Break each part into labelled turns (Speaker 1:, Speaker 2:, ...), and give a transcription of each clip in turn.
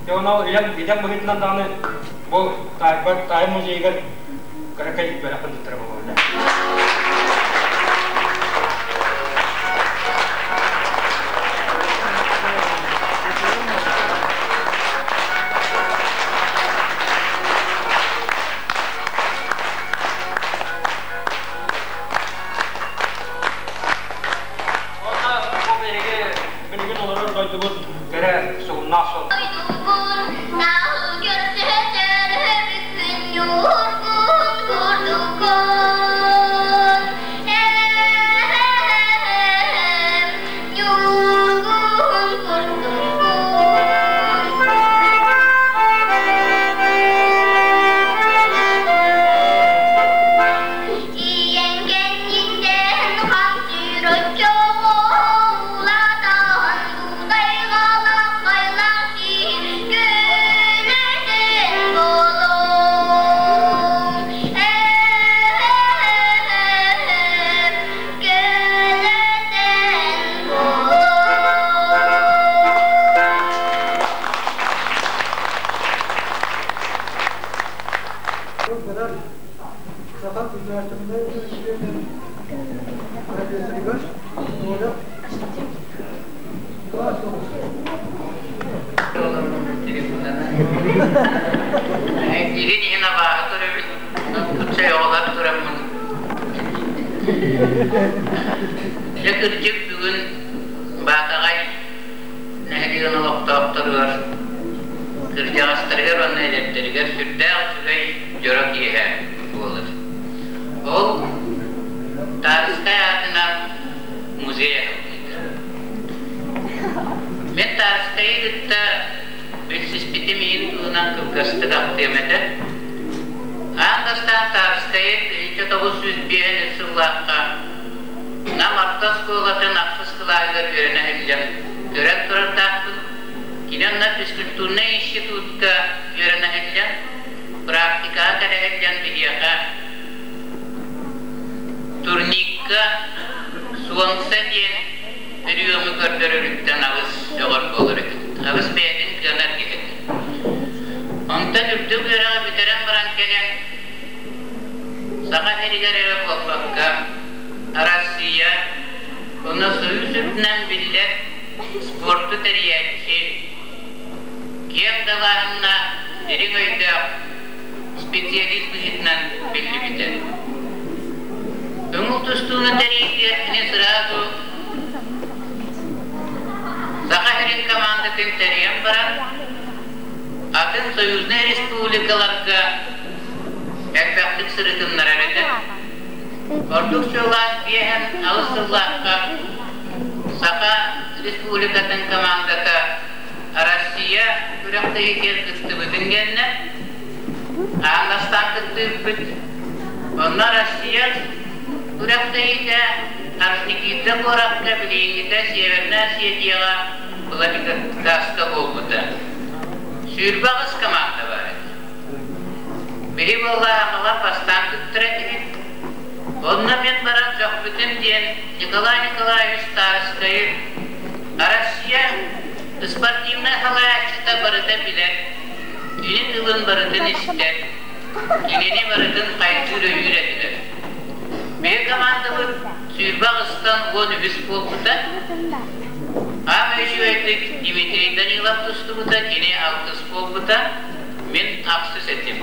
Speaker 1: Дьэ онно идэм идэм быһыытынан даҕаны бу таайбар таайым музейыгар кыракый бэлэхпин туттара буолуо. Уонна бу биһиги билигин олорор дойдубут кэрэ сугуннаах суол.
Speaker 2: Тиийэн хамсыыр оччоҕо улаатан Тайҕалаах хайлаах киһи көнөтүн буолуҥ Ээ көнөтүн буолуҥ.
Speaker 3: Саха государственнай университетын профессорыгар Оля
Speaker 4: Илин иһин абааһы көрөбүн, тупсай оҕолор тураммын. Дьэ кырдьык бүгүн Баатаҕай нэһилиэгин олохтоохторугар, кырдьаҕастарыгар уонна эдэрдэригэр сүрдээх үчүгэй дьоро киэһэ буолар. Ол Тарскай аатынан музей аһыллыыта. Мин Тарскайы кытта билсиспитим иһин туһунан кылгастык ахтыам этэ. Аан бастаан Тарскайы 1905 сыллаахха Нам орто оскуолатын ахсыс кылааһыгар үөрэнэ сылдьан көрөн турардаахпын. Кини онно физкультурнай институтка үөрэнэ сылдьан, практикаҕа кэлэ сылдьан биһиэхэ турникка Солнце диэн приему көрдөрөрүттэн аҕыс сөҕөр буолар этим. Аҕыс бэйэтин кыанар киһи этэ. Онтон үрдүк үөрэҕи бүтэрэн баран кэлэн Саха сиригэр эрэ буолбакка, Арассыыйа уонна Союз үрдүнэн биллэр спорту тэрийээччи, киэҥ далааһыннаах, дириҥ өйдөөх специалист быһыытынан биллибитэ. Көҥүл тустууну тэрийиитигэр кини сразу Саха сирин командатын тэрийэн баран, атын союзнай республикаларга элбэхтик сырытыннарар этэ. Ордук сыллаах биэһэн алыс сыллаахха Саха Республикатын командата Россия күрэхтэһиитигэр кыттыбытын кэннэ аан бастаан кыттыыппыт. Онно Россия күрэхтэһиитэ Орджоникидзе куоракка билиҥҥитэ Северная Осетияҕа Владикавказка буолбута. 28 команда баар этэ. Биһи буоллаахалар бастаан кыттар этибит. Онно мин баран сөхпүтүм диэн Николай Николаевич Старскайы Россия спортивнай салайааччыта барыта билэр, кини тылын барытын истэр, кинини барытын хайгыыр өйүүр этилэр. Биһи командабыт 28-тан 13 буолбута. Аамай үчүгэйдик Дмитрий Данилов тустубута, кини алтыс буолбута. Мин ахсыс этим.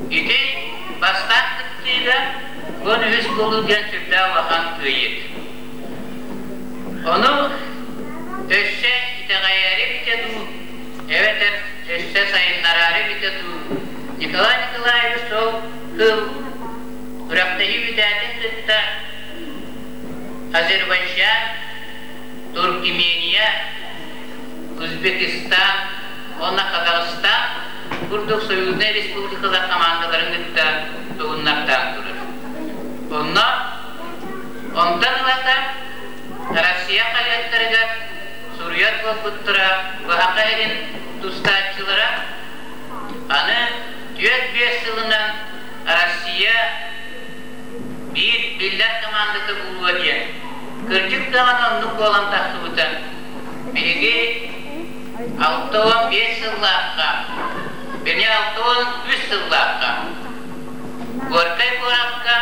Speaker 4: Ити бастаан кыттыыга 13 буолуу диэн сүрдээх улахан кыайыы. Ону өссө итэҕэйээри эбитэ дуу, эбэтэр өссө сайыннараары эбитэ дуу, Николай Николаевич ол кыл күрэхтэһии бүтээтин кытта Азербайджан, Туркмения, Узбекистан уонна Казахстан курдук союзнай республикалар командаларын кытта туһуннартаан турар. Онно онтон ылата Россия хаһыаттарыгар суруйар буолбуттара быһаха иһин тустааччылара аны 4-5 сылынан Россия биир биллэр командата буолуо диэн кырдьык даҕаны оннук буолан тахсыбыта. Биһиги. 65 сыллаахха, били 63 сыллаахха Горькай куоракка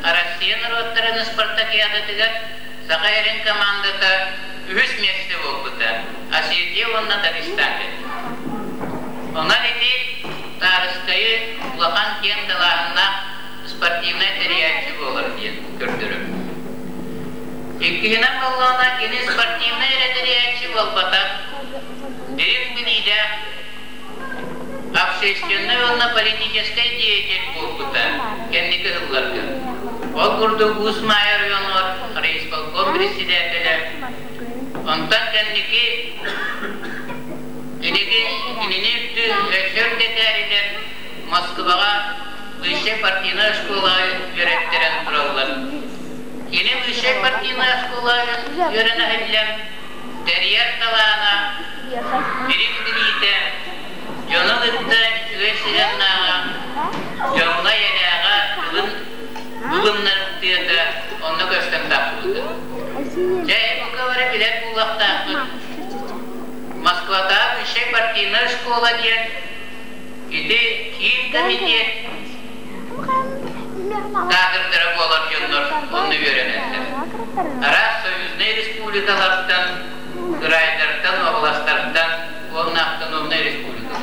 Speaker 4: Россия норуоттарын спартакиадатыгар Саха эрин командата үһүс миэстэ буолбута, Осетия уонна Дагестан кэллэ. Онон ити Таарыскайы улахан киэҥ далааһыннаах спортивнай тэрийээччи буолар диэн көрдөрөр. Иккиһинэн буоллаҕына, кини спортивнай эрэ тэрийээччи буолбатах, дириҥ билиилээх, общественнай уонна политическай деятель буолбута кэнники сылларга. Ол курдук Уус Маайа оройуонугар райисполком председателэ, онтон кэнники киниги кинини өссө үрдэтээрилэр Москваҕа высшая партийная школа үөрэттэрэн тураллар. Кини высшая партийная школа үөрэнэ иһиллэн тэрийэр талаана, дириҥ билиитэ, дьону кытта үчүгэй сыһыаннааҕа, дьоҥҥо эйэлээҕэ тылын ылыннарымтыата онно көстөн тахсыбыта. Дьэ, бука бары билэр буолуохтаахпыт. Москватааҕы высшая партийная школа диэн ити Киин комитет кадрдара буолар дьоннор онно үөрэнэллэр. Араас союзнай республикалартан, кыраайдартан, областартан уонна автономнай республикалар.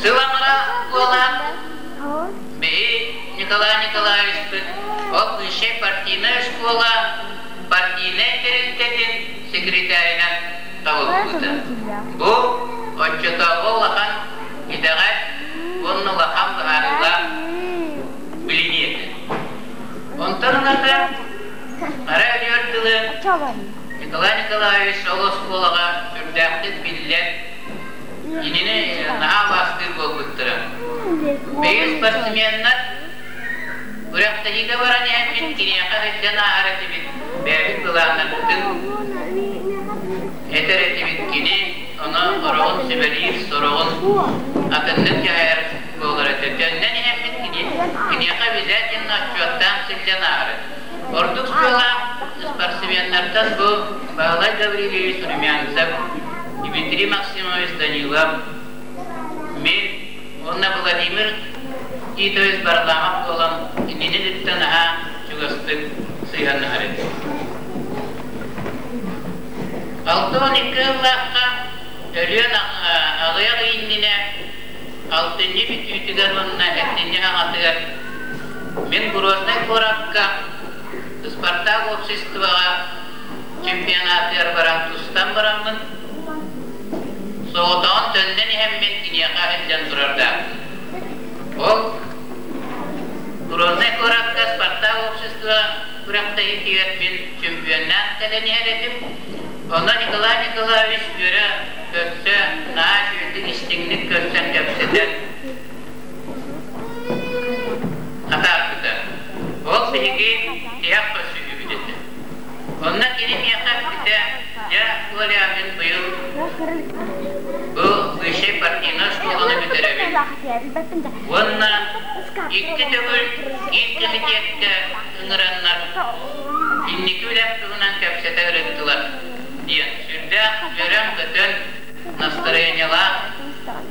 Speaker 4: Сыл аҥара буолаат, биһи Николай Николаевичпыт ол высшая партийная школа партийнай тэрилтэтин секретарынан талыллыбыта. Бу оччотооҕу улахан итэҕэл уонна улахан быһаарыылаах билинии этэ. Онтон ылата хара өлүөр дылы Николай Николаевич ол оскуолаҕа сүрдээхтик биллэн, кинини наһаа убаастыыр буолбуттара. Бэйэ спортсменнар күрэхтэһиигэ баран иһэммит киниэхэ сылдьан ааһар этибит, бэйэбит былааннарбытын этэр этибит. Кини ону сороҕун сүбэлиир, сороҕун атыннык дьаһайар буолар этэ. Төннөн иһэммит кини киниэхэ обязательно отчуоттаан сылдьан ааһар этэ. Ордук сыалаах спортсменнартан бу Баһылай Гаврильевич Румянцев, Дмитрий Максимович Данилов, мин уонна Владимир Титович Варламов буолан кинини кытта наһаа чугастык сыһыаннаһар этим. 62 сыллаахха өлүөн аҕыйах ый иннинэ алтынньы бүтүүтүгэр уонна эртинньи аҥатыгар мин Грозный куоракка Спартак обществоҕа чемпионатыгар баран тустан бараммын соҕотоҕун төннөн иһэммин киниэхэ илдьэн турардаахпын. Ол Грозный куоракка Спартак общество күрэхтэһиитигэр мин чемпионнаан кэлэн иһэр этим. Онно Николай Николаевич үөрэ көрсө, наһаа үчүгэйдик истиҥник көрсөн кэпсэтэн атаарбыта. Ол биһиги тиһэх көрсүһүүбүт этэ. Онно кини миэхэ эппитэ, дьэ, Коля, мин быйыл бу высшей партийнай школаны бүтэрэбин уонна икки төгүл Киин кэмитиэккэ ыҥыраннар инники үлэм туһунан кэпсэтэ ырыттылар диэн сүрдээх үөрэн-көтөн, настарыанньалаах,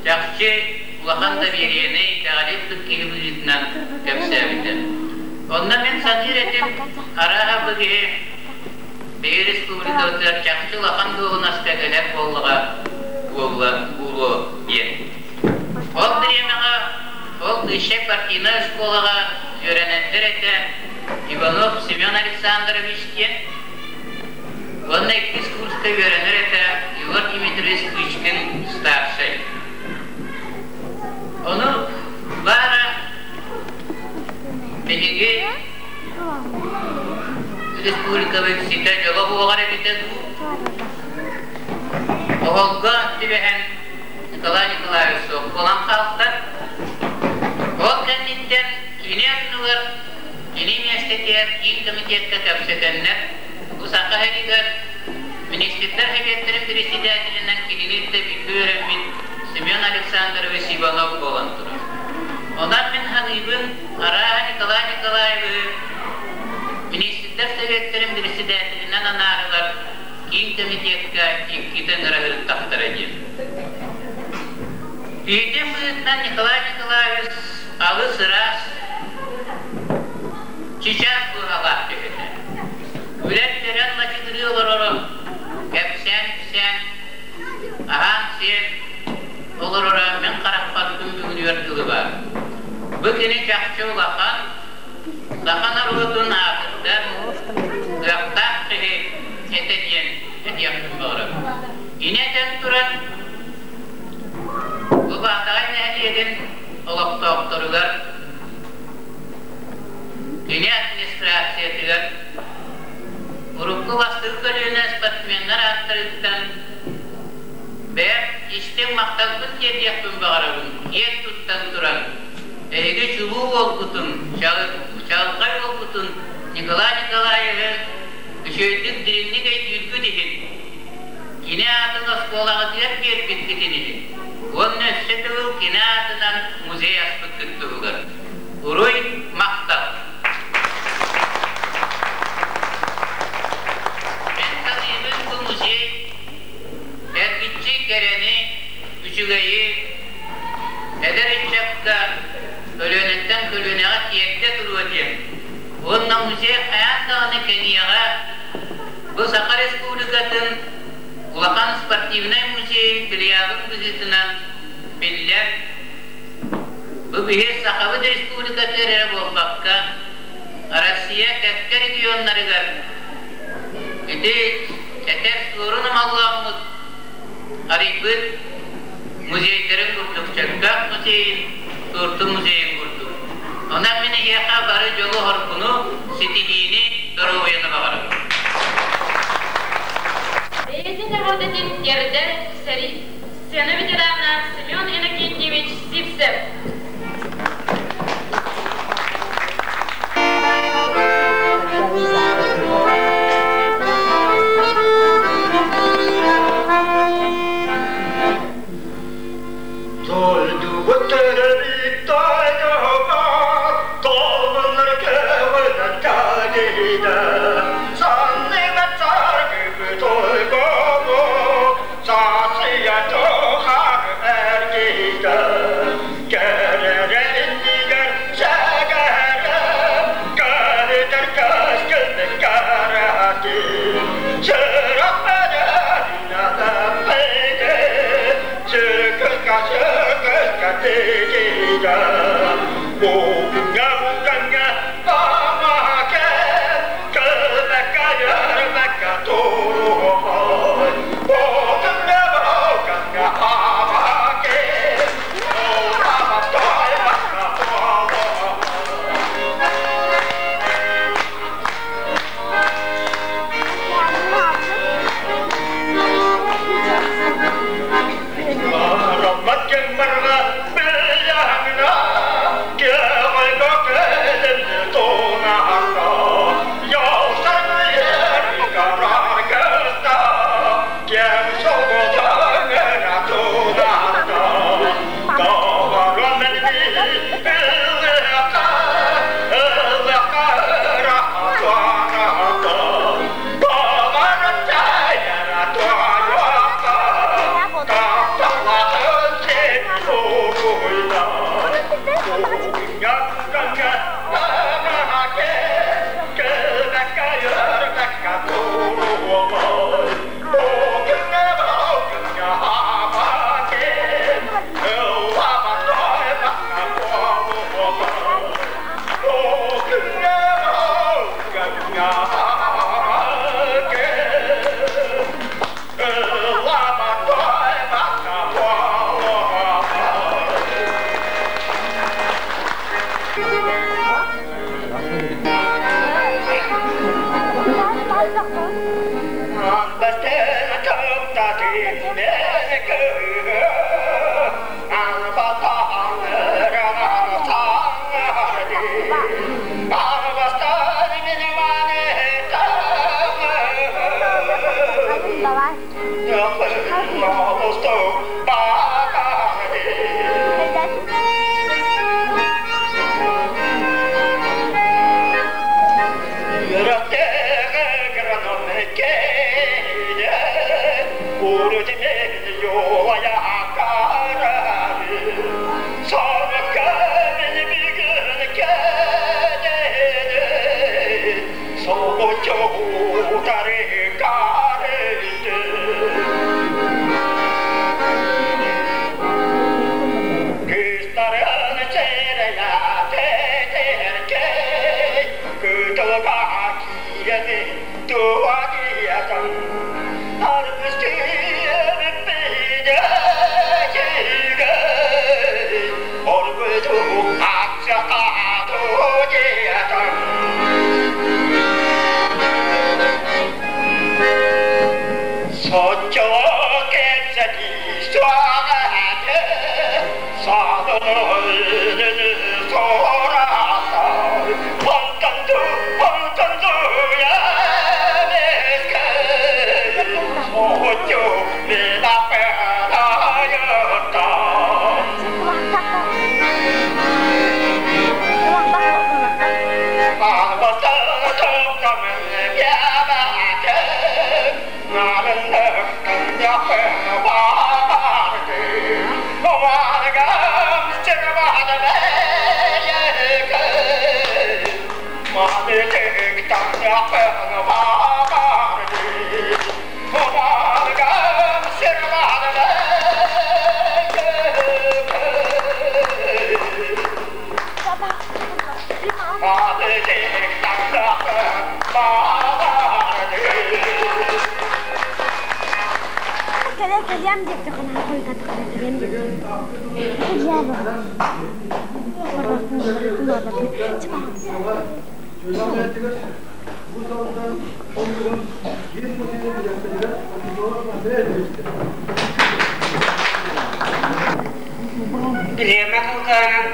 Speaker 4: чахчы улахан довериены, итэҕэли ылбыт киһи быһыытынан кэпсээбитэ. Онно мин саныыр этим, арааһа бу киһи биһи республикабытыгар чахчы улахан дуоһунаска кэлэр буоллаҕа буолла буолуо диэн. Ол бириэмэҕэ ол высшай партийнай оскуолаҕа үөрэнэллэр этэ Иванов Семен Александрович диэн уонна иккис курска үөрэнэр этэ Егор Дмитриевич Кычкин старшай. Ону баара биһиги республикабыт ситэ дьоло буоҕар эбитэ дуу? Оһолго түбэһэн Николай Николаевич суох буолан хаалта. Ол кэнниттэн кини оннугар кини миэстэтигэр киин комитекка кэпсэтэннэр, бу Саха сиригэр министрдэр сэбиэттэрин председателинэн кинини кытта бииргэ үөрэммит Семен Александрович Иванов буолан турар. Онон мин саныыбын, арааһа Николай Николаевиһы министрдэр сэбиэттэрин председателинэн анаарылар. Киин Комитетка иккитэ ыҥыра сырыттахтара диэн. Киһитин быһыытынан Николай Николаевич алыс ыраас, чычаас быһалаах киһи этэ. Күлэн-үөрэн лачыгырыы олороро, кэпсээн-ипсээн, аһаан-сиэн олороро мин харахпар күн бүгүнүгэр дылы баар. Бу кини чахчы улахан, саха норуотун аатырдар, кыахтаах киһи этэ диэн этиэхпин баҕарабын. Ини этэн туран, бу Баатаҕай нэһилиэгин олохтоохторугар, кини администрациятыгар урукку бастакы көлүөнэ спортсменнар ааттарыттан бэйэм истиҥ махталбын тиэрдиэхпин баҕарабын, киэн туттан туран, эһиги чулуу уолгутун, чаҕылхай уолгутун Николай Николаевиһы үчүгэйдик дириҥник өйдүүргүт иһин, кини аатын оскуолаҕытыгар биэрбиккитин иһин уонна өссө төгүл кини аатынан музей аспыккыт туһугар уруй махтал! Мин саныыбын бу музей эргиччи кэрэни, үчүгэйи эдэр ыччакка көлүөнэттэн көлүөнэҕэ тиэрдэ туруо диэн уонна музей хайаан даҕаны кэҥиэҕэ. Бу Саха Республикатын улахан спортивнай музейын филиалын быһыытынан биллэр. Бу биһи Сахабыт Республикатыгар эрэ буолбакка, Россия кэккэ регионнарыгар ити этэр суорун омоллооммут арыйбыт музейдарын курдук, Чөркөөх музейын, Суорту музейын курдук. Онон мин эһиэхэ бары дьолу-соргуну, ситиһиини, доруобуйаны баҕарабын.
Speaker 5: Бэйэтин эҕэрдэтин тиэрдэр сэрии сцена ветерана Семен Иннокентьевич Сивцев.
Speaker 6: Дойдубут төрөбүт дойдубут толбуннар көҕүлэн кэлиитэ санныбат саргыбыт ойгобут саасыйа тухары эргийдэ кэрэрэ иннигэр сэгэрэ кэлитэр кэскилбит кэрэти сүрэх
Speaker 7: Бириэмэ кылгаһынан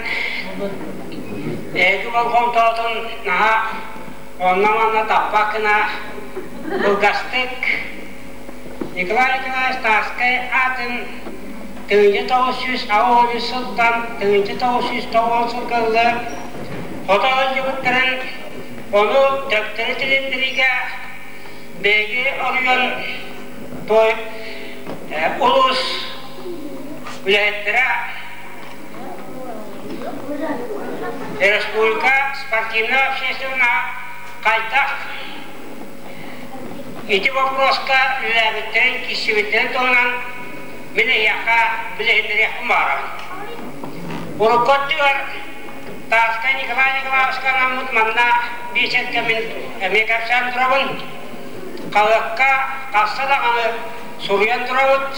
Speaker 7: эһиги болҕомтоҕутун наһаа онно-манна таппат гына кылгастык Николай Николаевич Тарскай аатын 1983 сылтан 1990 сылга дылы хото сылдьыбыттарын, ону төптөрү тилиннэриигэ биһиги оройуон той улуус үлэһиттэрэ республика спортивнай общественноһа хайдах ити боппуруоска үлэлээбиттэрин, киирсибиттэрин туһунан мин эйиэхэ билиһиннэриэхпин баҕарабын. Урукку өттүгэр Тарскай Николай Николаевичка анаммыт манна биэчэргэ мин эмиэ кэпсээн турабын. Хаһыакка хаста даҕаны суруйан турабыт.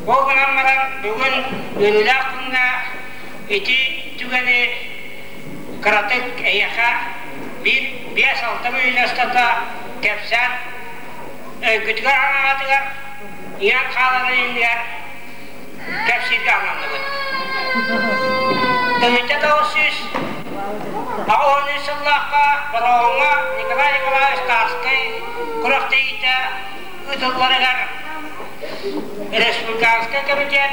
Speaker 7: Ол гынан баран бүгүн үөрүүлээх күҥҥэ ити түгэни кыратык эйиэхэ биир биэс-алта мүнүүтэ устата кэпсээн өйгүтүгэр анаҕатыгар иҥэн хааларын иннигэр кэпсииргэ ананныбыт. 1983 сыллаахха Бороҕоҥҥо Николай Николаевич Тарскай күрэхтэһиитэ ыытылларыгар Республиканскай комитет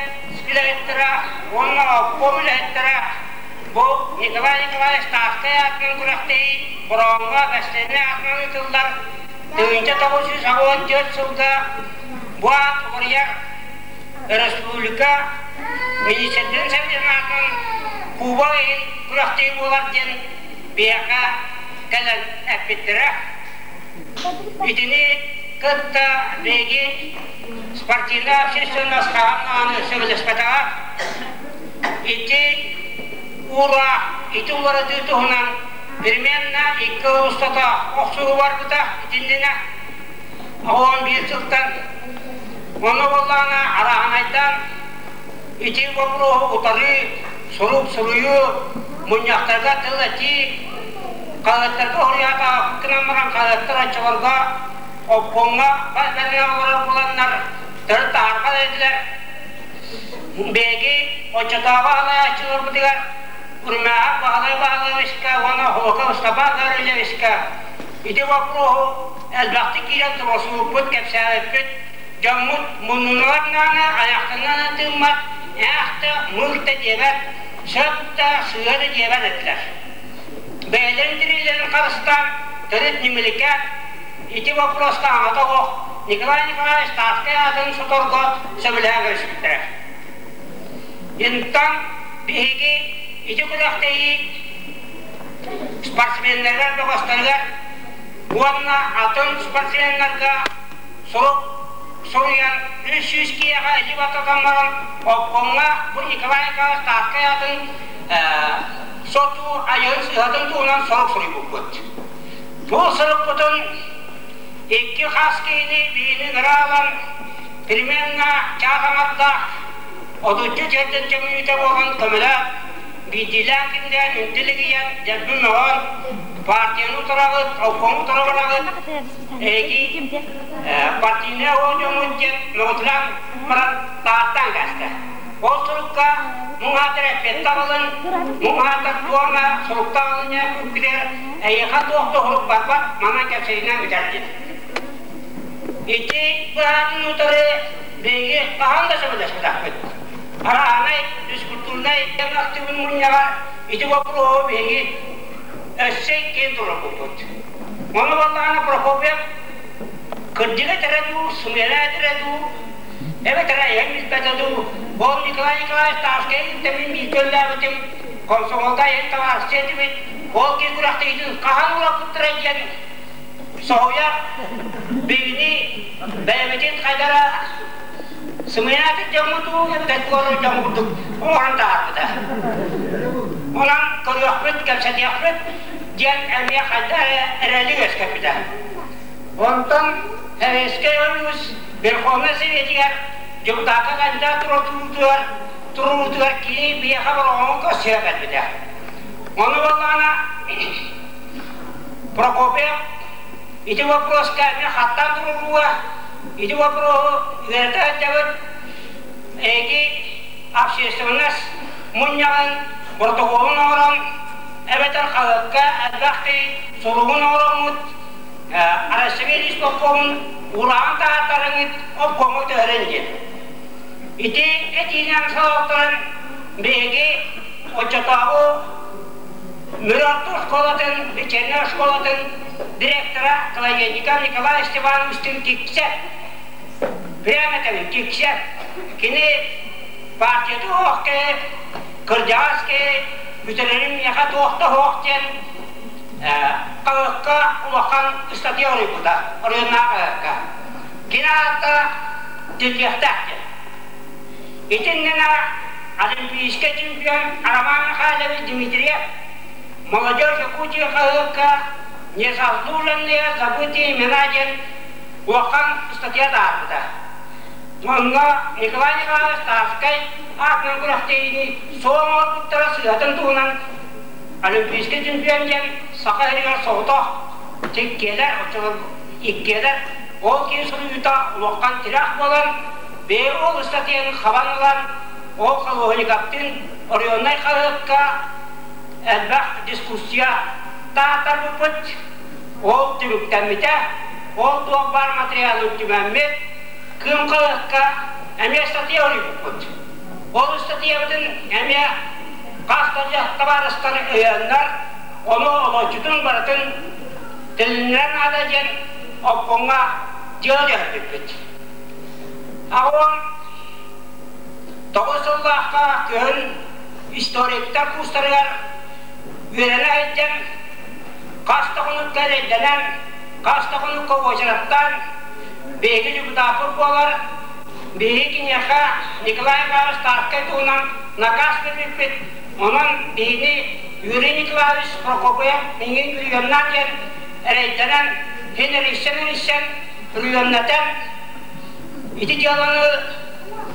Speaker 7: үлэһиттэрэ уонна обком үлэһиттэрэ бу Николай Николаевич Тарскай аатынан күрэхтэһии Бороҕоҥҥо Бэстэннэ аатынан ыытыллар 1984 сылга бу аат уларыйар республика Министрдэрин Советын аатынан Куба иһин күрэхтэһии буолар диэн биһиэхэ кэлэн эппиттэрэ. Итини кытта биһиги спортивнай общественность хаһан даҕаны сөбүлэспэтэҕэ. Ити уураах, ити уларытыы туһунан примерно икки ый устата охсуһуу барбыта итиннинэ. 11 сылтан Онно буоллаҕына арааһынайдаан ити боппуруоһу утарыы, сурук суруйуу, мунньахтарга тыл этии, хаһыаттарга уһуйаатаҕа гынан баран хаһыаттар оччолорго обкомҥа бас бэринэ олорор буоланнар төрүт таһаарбат этилэр. Биһиги оччотооҕу салайааччыларбытыгар Урмааһап Баһылай Баһылаевичка уонна Хока Ыстапаан Гаврильевичка ити боппуруоһу элбэхтик киирэн туруорсубуппут, кэпсээбиппит. Дьоммут муннуналар даҕаны, айахтарынан да тыыммат, ээх да, мыых да диэбэт, сөп да, сыыһа да диэбэт этилэр. Бэйэлэрин тириилэрин харыстаан, төрүт ньимиликэт, ити боппуруоска аҥата оһох Николай Николаевич Тарскай аатын соторго сөбүлэһэн көрүспүттэрэ. Интан биһиги ити күрэхтэһии спортсменнарыгар, бөҕөстөрүгэр уонна атын спортсменнарга сурук суруйан 300 киһиэхэ илии баттатан баран обкомҥа бу Николай Николаевич Тарскай аатын сотуу айыһын сыыһатын туһунан сурук суруйбуппут. Бу сурукпутун икки хас киһини биһини ыҥыра ылан примерно чаас аҥардаах отучча сиртэн чөмүйүүтэ буолан көмөлөөх биирдиилээн кинилээн үнтү лигийэн дьэлби мөҕөн партияны утараҕыт, обкому утара бараҕыт, эһиги партийнай оҕо дьоҥҥут диэн мөҕүтүлээн баран тааттаан кээстэ. Ол сурукка муҥаатар эппиэттэ аҕалын, муҥаатар туома сурукта аҕалын күүппүтүгэр эйиэхэ туох да уһурук барбат, манан кэпсэтинэн бүтэр диэн. Ити быһаатын утары биһиги хаһан да сөбүлэспэтэхпит. Араанай физкультурнай активын мунньаҕар ити боппуруоһу биһиги өссө иккиэн туруорбуппут. Ону буоллаҕына Прокопьев кырдьыга этэрэ дуу, сымыйара этэрэ дуу, эбэтэр эйэм билбэтэ дуу, ол Николай Николаевич Тарскай интэмин бииргэ үлэлээбитим, комсомолга айан табаарыстыы этибит, ол киһи күрэхтэһиитин хаһан улаппыттара диэн соһуйар, биһигини бэйэбитин хайдара сымыйаатын дьоммутуу эбэтэр туору дьон курдук оҥорон таһаарбыта. Онон көрүөхпүт, кэпсэтиэхпит диэн эмиэ хайда эрэ эрэли үөскэппитэ. Онтон Советскай Союз Верховнай Советигэр депутакка кандидат туруорутугар туруорутугар кини биһиэхэ бороҕоҥҥо көрсүһэ кэлбитэ. Ону буоллаҕына Прокопьев ити вопроска эмиэ хаттаан туруорууга ити вопроһу үөрэтэ сылдьабыт. Эһиги общественность мунньаҕын протоколун оҥорон эбэтэр хаһыакка элбэх киһи суругун оҥороммут Россия исполкомун урааҕын таһааттарыҥыт обкомҥа төһөрөн диэн. Ити этиинэн салалтаран биһиги оччотооҕу Мүрү орто оскуолатын, вечернэй оскуолатын директора Колоедников Николай Степановичтыын киксэр. Прямо этэбин, киксэр. Кини партията суох киһи, кырдьаҕас киһи, бүтэрэрин миэхэ туох да суох диэн хаһыакка улахан ыстатыйа оруйбута, оройуоннаах хаһыакка. Кини аата тиллиэхтээх диэн. Итиннэ Олимпийскай чемпион Роман Михайлович Дмитриев «Молодежь Якутии» хаһыакка «Незаслуженные забытые имена» диэн улахан ыстатыйа таһаарбыта. Онно Николай Николаевич Тарскай аатынан күрэхтэһиини суол оҥорбуттара сыыһатын туһунан Олимпийскай чемпион диэн Саха сиригэр соҕотох иккиэлэр, оччолорго иккиэлэр ол киһи суруйуута улахан тирэх буолан, бэйэ ол ыстатыйаны хабан ылан, ол Холуоһунньуковтыын оройуоннай хаһыакка элбэх дискуссия тааттарбыппыт. Ол түмүктэммитэ. Ол туох баар материалын түмэммит, Кыым хаһыакка эмиэ ыстатыйа суруйбуппут. Ол ыстатыйабытын эмиэ хас да табаарыстар өйөөннөр, ону олоччутун барытын тилиннэрэр наада диэн обкомҥа дьыала түһэрбиппит. 89 сыллаахха күһүн историктар курстарыгар үөрэнэ сылдьан хас да хонукка эрэйдэнэн, хас да хонукка уочараттаан биһиги депутаппыт буолар, биһиги киниэхэ Николай Иванович Тарскай туһунан накаас биэрбиппит, онон биһини Юрий Николаевич Прокопьев миигин приемнаан диэн эрэйдэнэн, син эрийсэн-эрийсэн приемнатан ити дьыаланы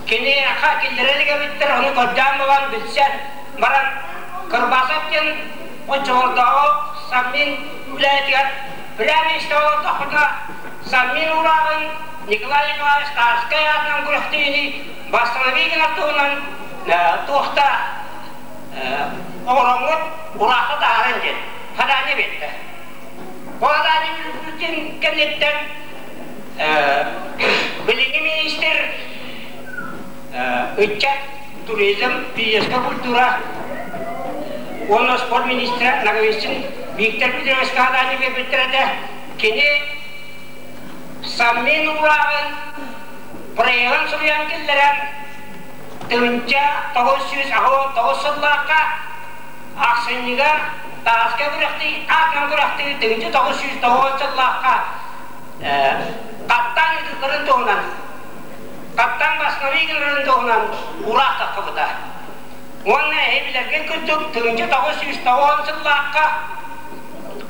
Speaker 7: киниэхэ киллэрэ илик эбиттэр, ону көрдөөн булан билсэн баран Кырбасов диэн оччолордооҕу Совмин үлэһитигэр прямо истэ олордохпутуна Совмин уурааҕын Николай Николаевич Тарскай аатынан күрэхтэһиини восстанови гынар туһунан туохта оҥороҥҥут ураахха таһааран диэн задание биэрдэ. Бу задание кэнниттэн билиҥҥи министр ыччат, туризм, физическая культура уонна спорт министрэ Ноговицын Виктор Петрович задание биэрбиттэр этэ. Кини Совмин уурааҕын проегын суруйан киллэрэн 1989 сыллаахха ахсынньыга Тааска күрэхтии аатынан күрэхтии 1909 сыллаахха хаттаан ыытылларын туһунан хаттаан восстанови гынарын туһунан ураах таххыбыта. Уонна эһи билэргин курдук 1990 сыллаахха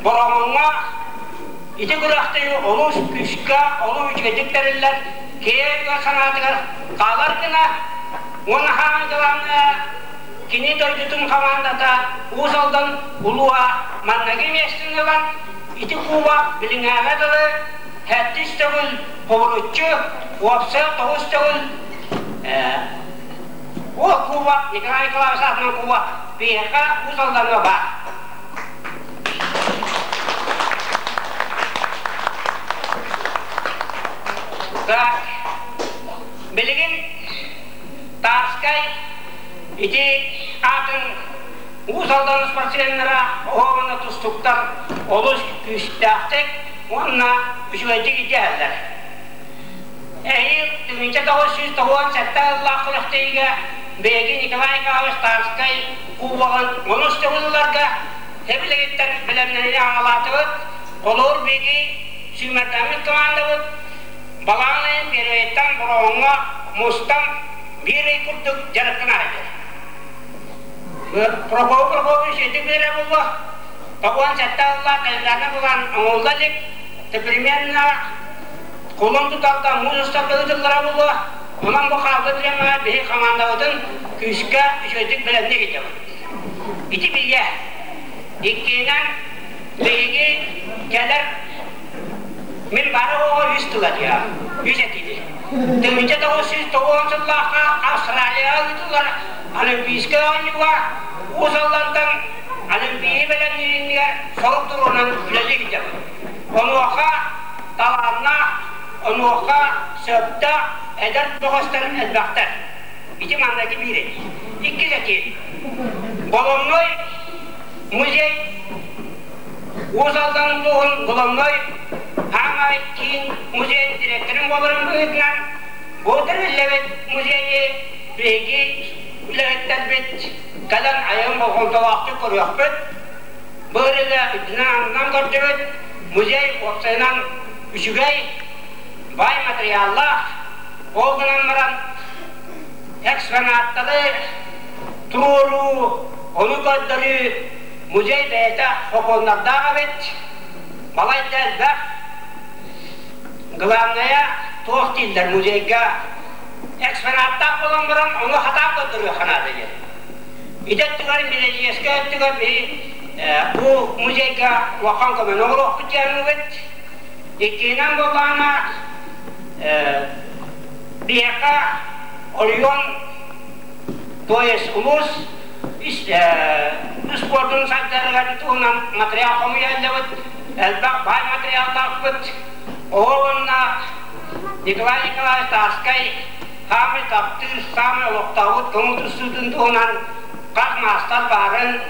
Speaker 7: Бороҕоҥҥо ити күрэхтэһии олус күүскэ, олус үчүгэйдик тэриллэр, киһи санаатыгар хаалар гына уонна хааман кини дойдутун хамаандата Уус Алдан улууһа манныгы миэстэни ылан, ити куба билиҥээҕэ дылы сэттис төгүл хобуруччу, уопсай тоҕус төгүл. Ол кубок Николай Николаевич аатынан кубок биһиэхэ Уус Алдаҥҥа баар. Так, билигин Тарскай ити аатын Уус Алдан спортсменнара оһоҕуна тустуктар олус күүстээхтик уонна үчүгэйдик идиэһэллэр. Эһиил 1997 сыллаах күрэхтэһиигэ биһиги Николай Николаевич Тарскай кубогын онус төгүл ыларга тэбилигиттэн бэлэмнэниини аҕалаатыбыт. Холобур, биһиги сүүмэрдэммит командабыт балаҕан ыйын первэйиттэн Бороҕоҥҥо мустан биир ый курдук дьарыктана сылдьар. Прокопий Прокопьевич ити биэрэ буолуо. 97 сыллаах календарный былаан оҥоһулла илик. Примерно кулун тутарга муус устарга ыытыллара буолуо. Онон бу хаалбыт бириэмэҕэ биһи хамаандабытын күүскэ үчүгэйдик бэлэмниир этибит. Ити билиэ. Иккиһинэн, биһиги кэлэр мин бары оҕо үс тыла диэҕим, үс этиини. 1990 сыллаахха Австралияҕа ыытыллар Олимпийскай оонньууга Уус Аллантан Олимпийы бэлэмнииринигэр сорук туруорунан үлэлии сылдьабыт. Онуоха талааннаах, онуоха сөптөөх эдэр бөҕөстөр элбэхтэр. Ити манныгы биир этии. Иккис этии. Головной музей Уус Алдан улууһун Головной хаамай киин музейын директорын буоларын быһыытынан бу тэриллибит музейы биһиги үлэһиттэрбит кэлэн айан болҕомтолоохтук көрүөхпүт. Бу ырыга үрдүнэн-аннынан көрдүбүт. Музей уопсайынан үчүгэй, баай матырыйааллаах. Ол гынан баран экспонаттары туруоруу, ону көрдөрүү музей бэйэтэ сокуоннардаах эбит. Балайда элбэх. Главное, туох дииллэр музейга экспонаттаах буолан баран ону хатаан көрдөрүөххэ наада диэн. Ити өттүгэр Милэлиэскэ өттүгэр биһи бу музейга улахан көмөнү оҥоруохпут диэммит. Иккиһинэн буоллаҕына биһиэхэ оройуон, то есть улуус спордун сайдарыгар туһунан материал хомуйа эллэбит, элбэх баай материаллаахпыт. Ол уонна Николай Николаевич Тарскай саамай таптыыр, саамай олохтообут көҥүл тустуутун туһунан хас маастар баарын,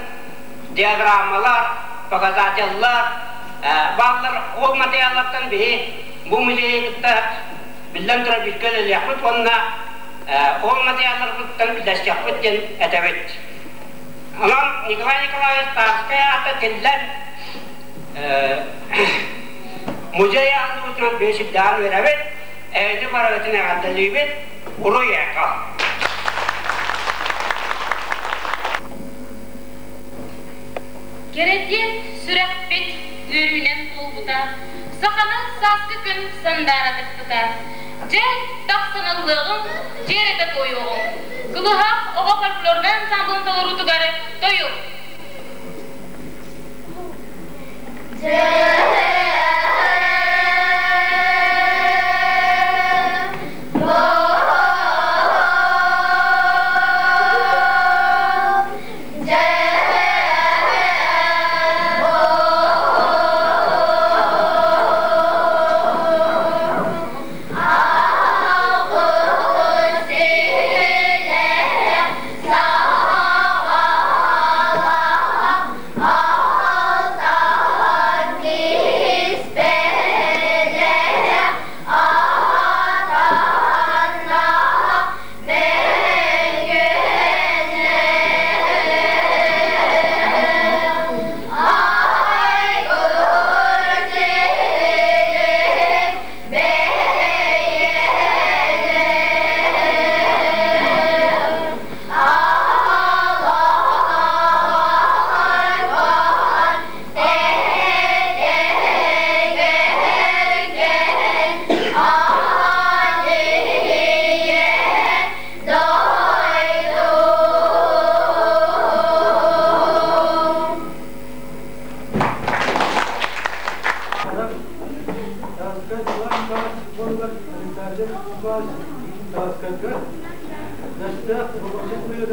Speaker 7: диаграммалар, показателлар бааллар. Ол материаллартан биһи бу музейы кытта биллэн турар бииргэ үлэлиэхпит уонна ол материалларбыттан үллэстиэхпит диэн этэбит. Онон Николай Николаевич Тарскай аата тиллэн музей аһыллыбытынан биһи сүрдээҕин үөрэбит, эһиги барыгытын эҕэрдэлиибит, уруй эко!
Speaker 5: Кэрэтиэн сүрэхпит үөрүүнэн туолбута, саханы сааскы күн сандаара тыкпыта. Дьэ, тахсан ыллыаҕыҥ, дьиэрэтэ туойуоҕуҥ. Кылыһах оҕо фольклорнай ансамблын толоруутугар тойук.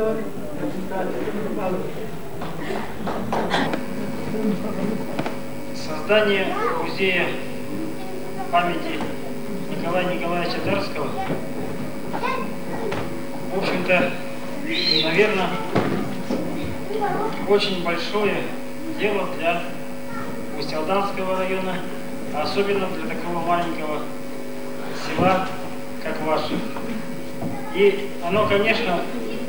Speaker 3: үөрэҕин администрациятын баһылыга.
Speaker 1: Создание музея памяти Николая Николаевича Тарского, в общем-то, наверное, очень большое дело для Усть-Алданского района, а особенно для такого маленького села, как ваше. И оно, конечно,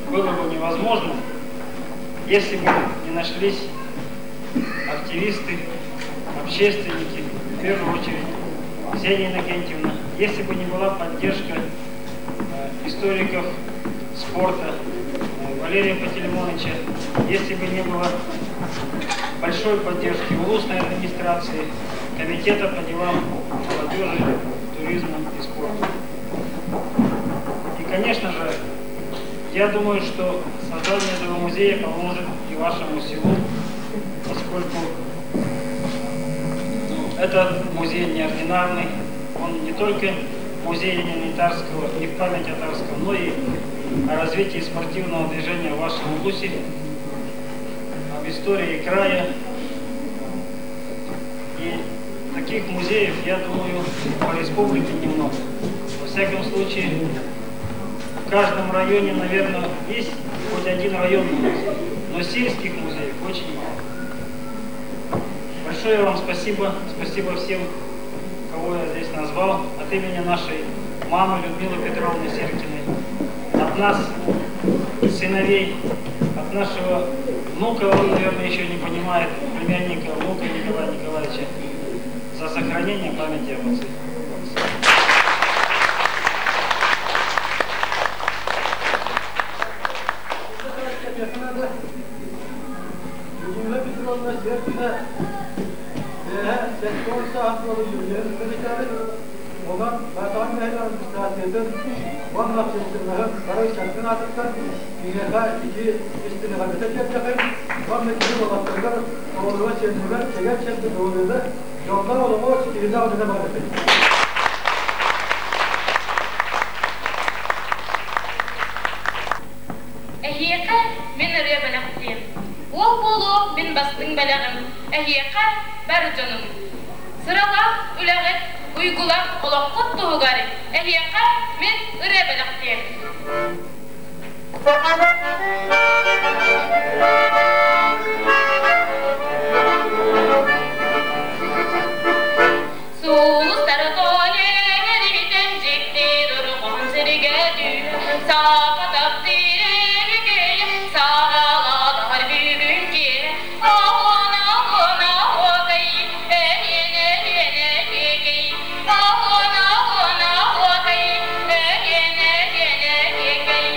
Speaker 1: было бы невозможно, если бы не нашлись активисты, общественники, в первую очередь Ксения Иннокентьевна, если бы не была поддержка историков спорта Валерия Пантелеймоновича, если бы не было большой поддержки улусной администрации, комитета по делам молодежи, туризма и спорта. И, конечно же, я думаю, что создание этого музея поможет и вашему селу, поскольку этот музей неординарный, он не только музей имени Тарского и в память о Тарском, но и о развитии спортивного движения в вашем улусе, об истории края. И таких музеев, я думаю, по республике немного. Во всяком случае, в каждом районе, наверное, есть хоть один районный музей, но сельских музеев очень мало. Большое вам спасибо, спасибо всем, кого я здесь назвал, от имени нашей мамы Людмилы Петровны Серкиной, от нас, сыновей, от нашего внука, он, наверное, еще не понимает, племянника, внука Николая Николаевича, за сохранение памяти об отце.
Speaker 3: Людмила Петровна Серкина бэйэтэ 70 сааһын туолар үбүлүөйүн бэлиэтээбит. Онон Баатаҕай нэһилиэгин администрациятын уонна общественноһын бары ыччатын аатыттан киниэхэ ити истиҥ эҕэрдэтэ тиэрдэхин уонна кини уолаттарыгар, оҕолоругар, сиэннэригэр чэгиэн-чэбдик доруобуйаны, дьоллоох олоҕу, ситиһиилээх үлэни баҕарыаххайын.
Speaker 5: Эһиэхэ мин ырыа бэлэхтиэм. Уол буолуо мин бастыҥ бэлэҕим, эһиэхэ бар дьонум. Сыралаах үлэҕит, уйгулаах олоххут туһугар эһиэхэ мин ырыа бэлэхтиэм. Сулустары тоҥ дьикти дорҕоон сиригэ түүн саха таптыыр саҕаланар бүгүн киэһэ оһуона оһуона оһуокай эриэнэ эриэнэ эһиэкэй оһуона оһуона оһуокай эриэнэ эриэнэ эһиэкэй.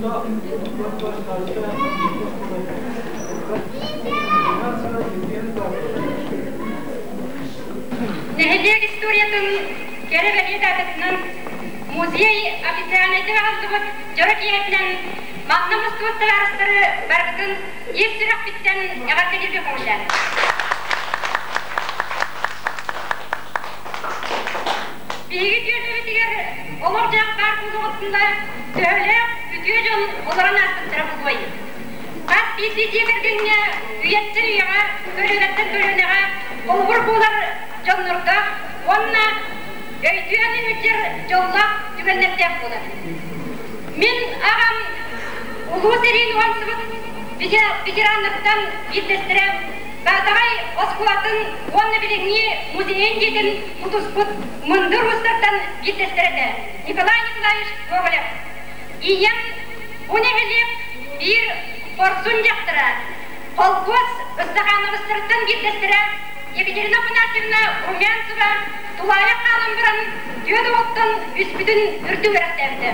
Speaker 3: олохтоох Николай Старская Румянцева Евгения Павловна.
Speaker 5: Нэһилиэк историятын кэрэ бэлиэ даататынан музей официальнайдык аһыллыбыт дьоро киэһэтинэн манна мустубут табаарыстары барытын ис сүрэхпиттэн эҕэрдэлииргэ көҥүллээн. Биһиги түөлбэбитигэр олох-дьаһах баар буолуоҕуттан төһөлөөх үтүө дьон олорон ааспыттара буолуой? Хас биирдии дьиэ кэргэҥҥэ үйэттэн үйэҕэ, көлүөнэттэн көлүөнэҕэ холобур буолар дьоннордоох уонна өйдүөн илдьэр дьоллоох түгэннэрдээх буолар. Мин аҕам Улуу сэриини уһансыбыт ветераннартан биирдэстэрэ Баатаҕай оскуолатын уонна билиҥҥи музейын дьиэтин тутуспут мындыр уустартан биирдэстэрэ этэ Николай Николаевич Гоголев. Ийэм бу нэһилиэк биир хорсун дьахтара, холкуос Ыстахаанабыстарыттан биирдэстэрэ Екатерина Афанасьевна Румянцева тулаайах хаалан баран түөрт оҕоттон үспүтүн үрдүк үөрэхтээбитэ.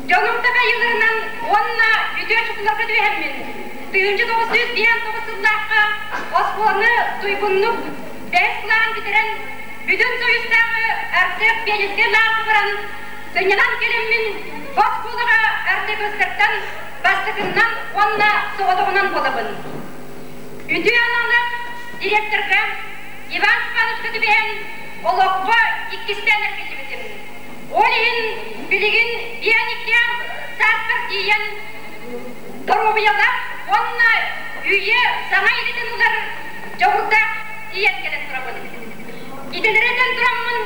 Speaker 5: Дьонум такайыыларынан уонна үтүө чукуларга түбэһэммин, 1959 сыллаахха оскуоланы туйгуннук бэһис кылааһын бүтэрэн, Бүтүн Союзтааҕы Артек пионерскай лааҕырга баран, сынньанан кэлэммин, бу оскуолаҕа артекостартан бастакыннан уонна соҕотоҕунан буолабын. Үтүө аналлаах директорга Иван Степановичка түбэһэн, олоххо иккистээн эргиллибитим. Ол иһин билигин бианиккээх сааспар тиийэн доруобуйалаах уонна үйэ саҥа идэтин ылар дьоҕурдаах тиийэн кэлэн турабын. Идэлэри этэн тураммын,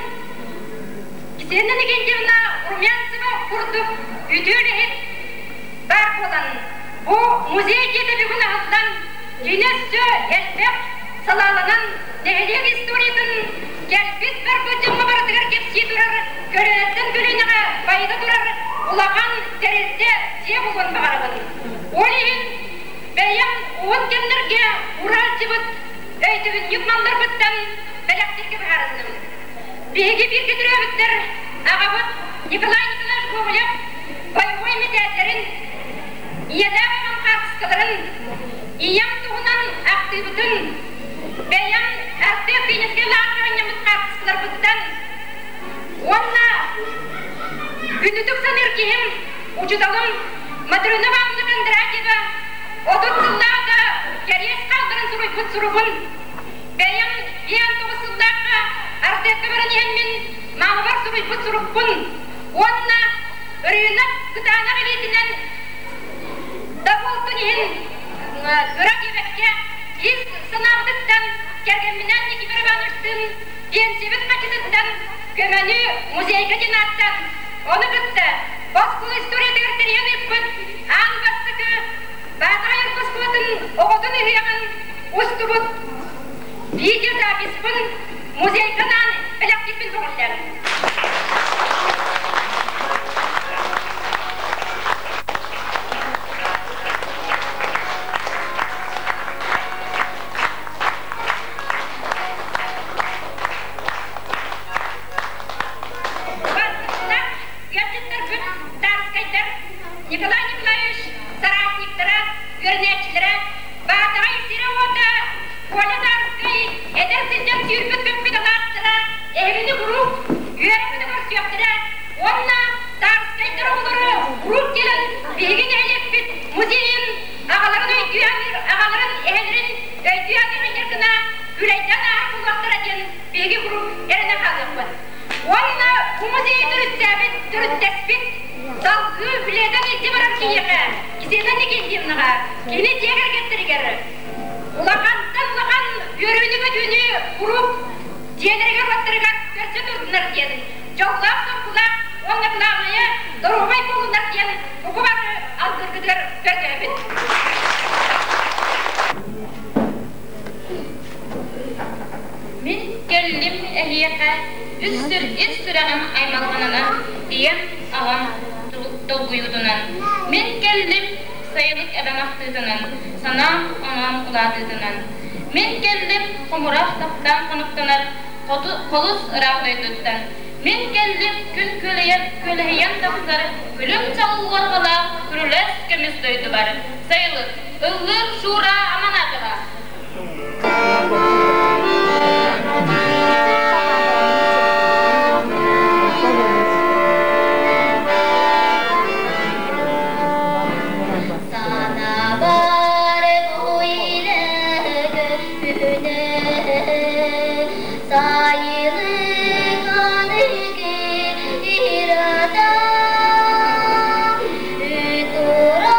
Speaker 5: Ксения Никентьевна Румянцева курдук үтүө үлэһит баар буолан, бу музей дьиэтэ бүгүн аһыллан, кини өссө элбэх салааланан нэһилиэк историятын кэлбит-барбыт дьоҥҥо барытыгар кэпсии турар, көлүөнэттэн көлүөнэҕэ байыта турар улахан тэрилтэ дьиэ буолуон баҕарабын. Ол иһин бэйэм уһун кэмнэргэ уралдьыбыт өйдөбүнньүк малларбыттан бэлэхтииргэ быһаарынным. Биһиги бииргэ төрөөбүттэр аҕабыт Николай Николаевич Гоголев боевой мэтээллэрин, ийэлээх аҕам хаартыскаларын, ийэм туһунан ахтыыбытын, бэйэм Артек Пионерскай лааҕырга анньаммыт хаартыскаларбыттан уонна күндүтүк саныыр киһим, учууталым Матрена Ивановна Кондратьева 30 сыллааҕыта кэриэс хаалларан суруйбут суругун бэйэм 59 сыллаахха Артекка баран иһэммин маамабар суруйбут сурукпун уонна ырыынак кытаанах илиитинэн да буолтун иһин кыра диэбэккэ ис санаабытыттан кэргэмминээн Никифор Ивановичтыын биэнсийэбит харчытыттан көмөнү музейга диэн ааттаан, ону кытта оскуола историятыгар тэрийэн ыыппыт аан бастакы Баатаҕай оскуолатын оҕотун ыһыаҕын устубут видеозаписпын музейга анаан бэлэхтиирбин көҕүллээн. Бастакылар, ыалдьыттарбыт Тарскайдар, Николай Николаевич соратниктара, үөрэнээччилэрэ, Баатаҕай сирэ-уота, Коля Тарскай эдэр сылдьан сүүрбүт-көппүт алаастара эһигини куруук үөрэ-көтө көрсүөхтэрэ уонна Тарскайдар оҕолоро куруук кэлэн биһиги нэһилиэкпит музейын аҕаларын өйдүү саныыр, аҕаларын, эһэлэрин өйдүү саныыр гына күлэйдээн ааһар буолуохтара диэн биһиги куруук эрэнэ хаалыахпыт. Уонна бу музейы төрүттээбит, төрүттэспит, салгыы үлэтэн илдьэ барар киһиэхэ, Ксения Никитьевнаҕа, кини дьиэ кэргэттэригэр улахантан улахан үөрүүнү-көтүүнү куруук дьиэлэригэр-уоттарыгар көрсө турдунар диэн, дьоллоох-соргулаах уонна главное доруобай буолуннар диэн бука бары алгыргытыгар көрдөһөбүт.
Speaker 8: Мин кэллим эһиэхэ үс сүр ис сүрэҕим аймалҕанынан, ийэм, аҕам долгуйуутунан. Мин кэллим сайылык эбэм ахтыытынан, санаам оноом улаатыытынан. Мин кэллим хомурах таптаан хонуктанар хоту холус ыраах дойдуттан. Мин кэллим күн күөлэйэн, күөлэһийэн тахсар күлүм чаҕыл уорҕалаах.
Speaker 5: Күрүлэс көмүс дойдубар Сайылык Ыллыыр Шура Аманатова.
Speaker 2: Санабар бу илэ көппүнэ Сайылык аныгы ирата Үтуран,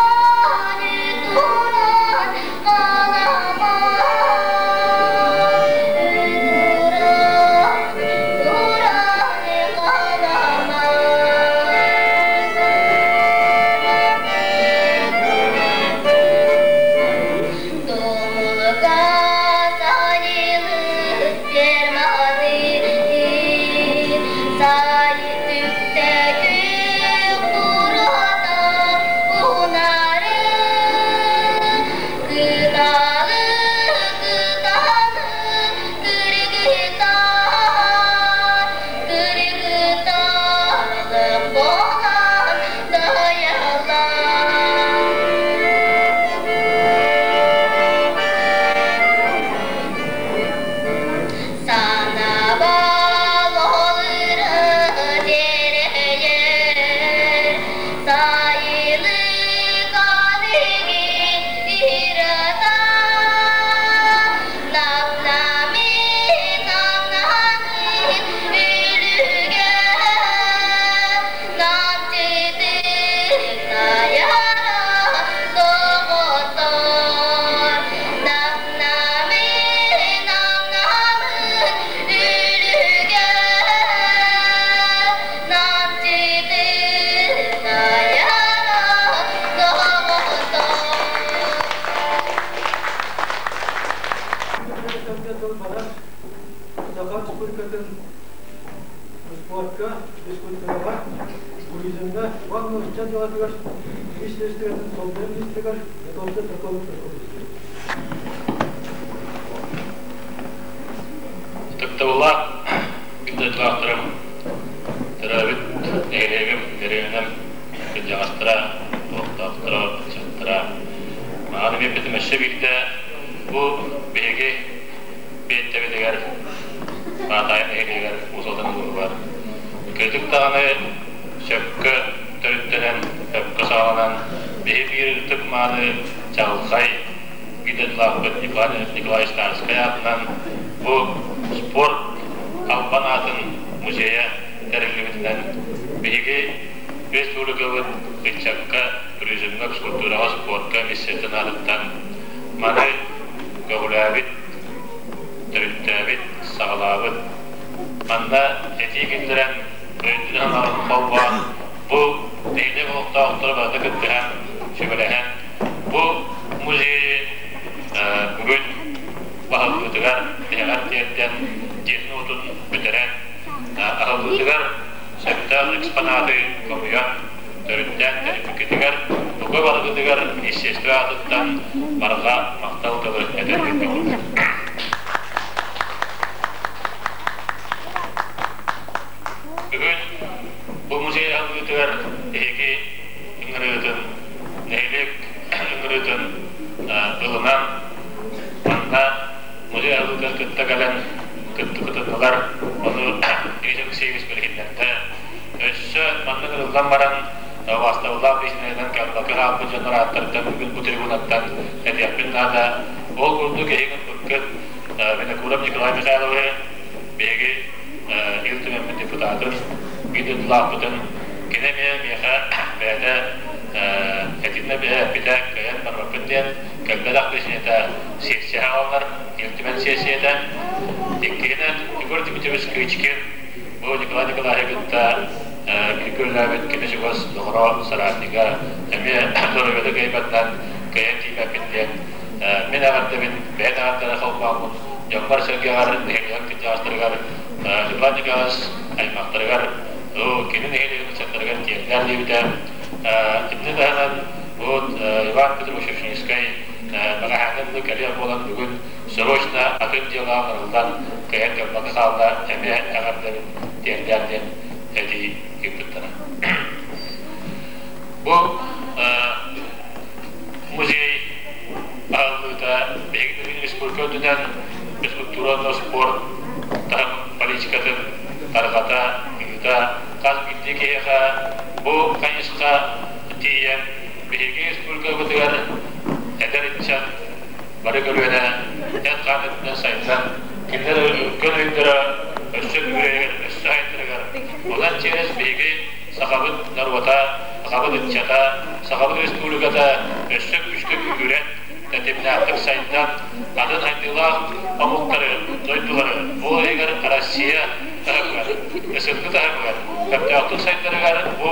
Speaker 2: үтуран қалама Үтуран, туран қалама. Тумулга сайылык ферманы Сайы түктө курата унары Кыталы, кыталы, кыргытар, кыргытарлык болан даялар. Санабал олыры дерейер, сайылык аныгы ирата. Нам-нами, нам-нами үлүгө, намчытык таяра доҕоттор. Нам-нами, нам-намын үлүгө, намчытык таяра доҕоттор.
Speaker 3: Саха Республикатын спортка, физкультураҕа, туризмҥа уонна ыччат дьыалатыгар министиэристибэтин солбуйар министригэр Готовцев Прокопий Прокопьевич.
Speaker 9: Ытыктабыллаах биир төрөөбүт нэһилиэгим, дэриэбинэм кырдьаҕастара, олохтоохторо, ыччаттара. Маҕан эмиэ өссө биирдэ бу биһиги биэттэбитигэр Баатаайы нэһилиэгэр Уус Алдан улууһугар кырдьык даҕаны сөпкө төрүттэнэн, сөпкө саҕаланан биһи биир ытык мааны чаҕылхай биир Николай Николаевич Тарскай аатынан бу спорт албан аатын музейа тэриллибитинэн биһиги республикабыт ыччакка, туризмҥа, физкультураҕа, спортка миссиятын аатыттан маны көҕүлээбит, төрүттээбит, саҕалаабыт. Манна этии киллэрэн, өйдүнэн холбоон, бу нэһилиэк олохтоохторо барыта кыттыһан, сүбэлэһэн, бу музейы бүгүн баһыллыытыгар тиһэҕэр тиэрдэн, дьиэтин-уотун бүтэрэн, аһыллыытыгар сөптөөх экспонаты хомуйан, төрүттээн тэрийбиккитигэр, бука барыгытыгар естество аатыттан барҕа махтал тылы этэрбит. Бүгүн бу музей аһыллыытыгар эһиги ыҥырыытын, нэһилиэк ыҥырыытын ылынан, манна музей аһыллыытыгар кытта кэлэн кыттыбытыннылар, ону Дмитрий Алексеевич билиһиннэрдэ. Өссө маннык ылыллан баран, убаастабыллаах бизнеһинэн кэлбэккэ хаалбыт дьоннор ааттарыттан бүгүн бу трибунаттан этиэхпин наада. Ол курдук эһиги ылбыккыт Винокуров Николай Михайловиһы биһиги Ил Түмэммит депутатын, биир дойдулаахпытын, кини эмиэ миэхэ бэйэтэ этиннэ эппитэ кыайан барбаппын диэн кэлбэтэх бисинэтэ сессия аҕаллар, Ил Түмэн сессията. Иккиһинэн Егор Дмитриевич Кычкин бу Николай Николаевич кытта бииргэ үлэлээбит кини чугас доҕоро, соратнига эмиэ доруобуйата кыайбатынан кыайан тиийбэппин диэн мин эҕэрдэбин бэйэн эҕэрдэлэр холбооммун дьоммор-сэргэҕэр, нэһилиэк кырдьаҕастарыгар, Николай Николаевич аймахтарыгар, кини нэһилиэгин ыччаттарыгар тиэрдээр диэбитэ. Итини таһынан вот Иван Петрович Ушинскай бэҕэһээҥҥи кэлиэх буолан бүгүн срочно атын дьыалаҕа ылыллан кыайан кэлбэккэ хаалла, эмиэ эҕэрдэбин тиэрдээр диэн этии ыыппыттара. Бу музей аһыллыыта биһиги республика үрдүнэн физкультура уонна спорт таһым политикатын тарҕата, ыыта, хас биирдии киһиэхэ бу хайысха тиийэн биһиги республикабытыгар эдэр ыччат бары көлүөнэ эт-хаан өттүнэн сайдан, кинилэр өркөн өйдөрө өссө күүрэригэр, өссө сайдарыгар, онон через биһиги сахабыт норуота, сахабыт ыччата, сахабыт республиката өссө күүскэ күүһүрэн, тэтимнээхтик сайдан, атын сайдыылаах омуктары, дойдулары, ол иһигэр Россия таһымыгар, СНГ таһымыгар көхтөөхтүк сайдарыгар бу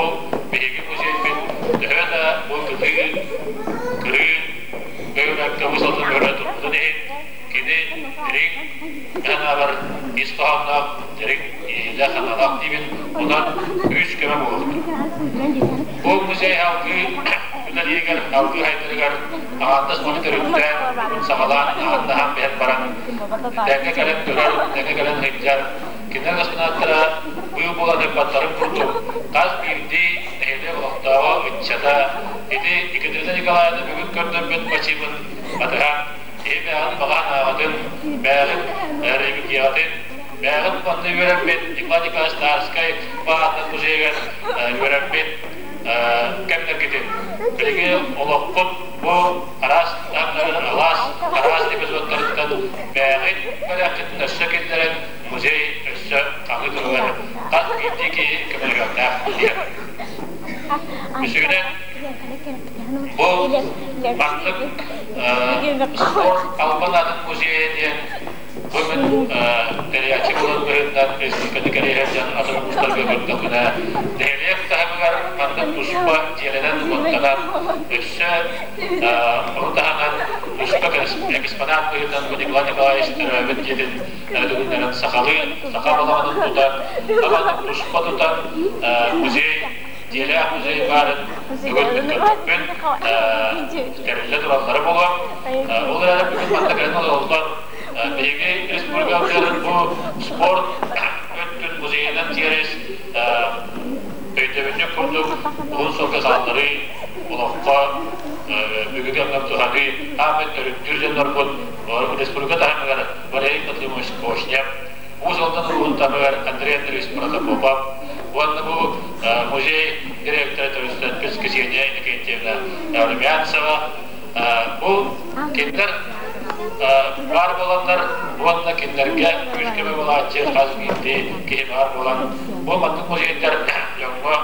Speaker 9: биһиги музейбыт төһө да бу кытыы, кырыы бөһүөлэккэ бу сылтан көрө турбутун иһин, кини дириҥ санаабар ис хоһоонноох, дириҥ иһиилээх-санаалаах диибин, онон күүс-көмө буолуохтун. Бу музей салгыы үлэлииригэр, салгыы сайдарыгар аҥаардас маны төрүттээн, бүгүн саҕалаан, ааннаһан биһэн баран, тэҥҥэ кэлэн көрөр, тэҥҥэ кэлэн сылдьар, кинилэр экспонаттара быыл буолан ыппаттарын курдук, хас биирдии нэһилиэк олохтооҕо, ыччата ити Екатерина Николаевна бүгүн көрдөрбүт бачыымын батыһан, киһи бэйэҕин баҕа санааҕытын, бэйэҕин ревизиятын, бэйэҕин манна үөрэммит Николай Николаевич Тарскай баатынан музейыгар үөрэммит кэмнэргитин билигин олоххут бу араас таһымнарынан алаас араас эпизодтарыттан бэйэҕит бэлэххитин өссө киллэрэн музей өссө хаҥыы туругар хас биирдии киһи көмөлөһүөхтээх диэн. Үсүһүнэн, бу маннык спорт албан аатын музейа диэн бу мин тэрийээччи буолан быһыытынан республиканы кэриэһэр дьон атын улуустарга көрдөхпүнэ нэһилиэк таһымыгар маннык туспа дьиэлэнэн-уоттанан өссө ону таһынан туспа экспонат быһыытынан бу Николай Николаевич төрөөбүт дьиэтин төгүллэрин сахалыы саха балаҕанын тутан табатын туспа тутан музей дьиэлээх музей баарын бүгүн мин көрбүппүн тэриллэ тураллара буолуо. Ол эрээри бүгүн манна кэлэн олороллор. Биһиги республикабытыгар бу спорт өттүн музейынан тиэрис өйдөбүнньүк курдук уһун сылга хаалларыы, олоххо бүгүҥҥү кэмҥэ туһаныы ааммыт төрүттүүр дьоннорбут республика таһымыгар Валерий Патримович Кошнев, Уус Алдан улууһун таһыгар Андрей Андреевич Протопопов уонна бу музей директора төрүттэрбит Ксения Иннокентьевна Румянцева бу кинилэр баар буоланнар уонна кинилэргэ күүс-көмө буолааччы хас биирдии киһи баар буолан бу маннык музейдар дьоҥҥо,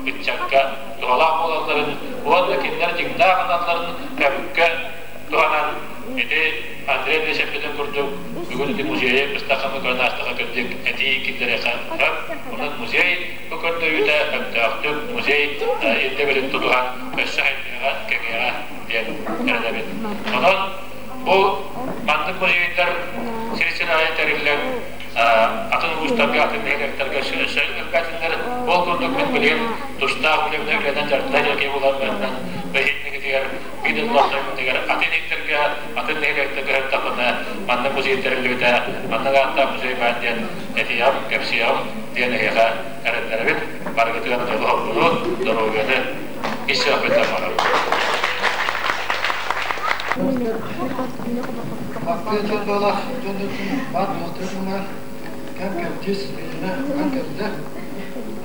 Speaker 9: ыччакка туһалаах буолалларын уонна кинилэр дьиҥнээх аналларын көмүккэ туһанан ити Андрей Андреевич эппитин курдук, бүгүн ити музейы быстахханы көрөн аастаха кырдьык этии киллэриэхэ сөп. Онон музей бу көрдөрүүтэ өптөөхтүк музей ирдэбилин тутуһан өссө сайдыаҕа, кэҥиэҕэ диэн эрэнэбин. Онон бу маннык музейдар сир-сир аайы тэриллэн атын улуустарга, атын нэһилиэктэргэ өссө элбээтиннэр. Ол курдук мин билигин тустаах үлэбинэн үлэнэн дьарыктаах дьарык буолан быһыытынан бэһиэтинигитигэр биир дойдулаахтарбытыгар атын иһиттэргэ, атын нэһилиэктэргэ сырыттахпына манна музей тэриллибитэ, маннык ааттаах музей баар диэн этиэҕим, кэпсиэҕим диэн эһиэхэ эрэннэрэбин. Барыгытыгар дьолу-соргуну, доруобуйаны ис сүрэхпиттэн баҕарабын.
Speaker 3: Актыа дьон буолар дьон баар буолтуругунан кэм кэрдиис билимэ ылан кэллэ.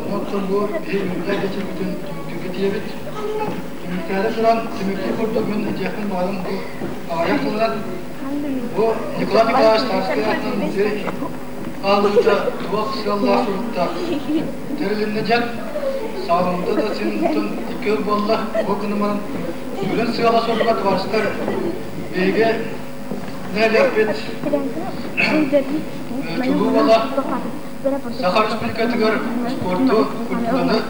Speaker 3: Онон бу биһи үүннэр кэчирбитин түмүктүүргэ тиийэбит. Түмүктээри туран, түмүктүүр курдук мин этиэхпин баҕарым бу аҕыйах тылынан бу Николай Николаевич Тарскай аатынан музей аалыыта туох сыаллаах суруктаах тэрилиннэ дьэн саҕаламмыта да син икки ыл буолла. Бу гынан сүрүн сыала соруга товарищтар биһиги нэһилиэкпит чулуу уола Саха Республикатыгар спорту, культураны,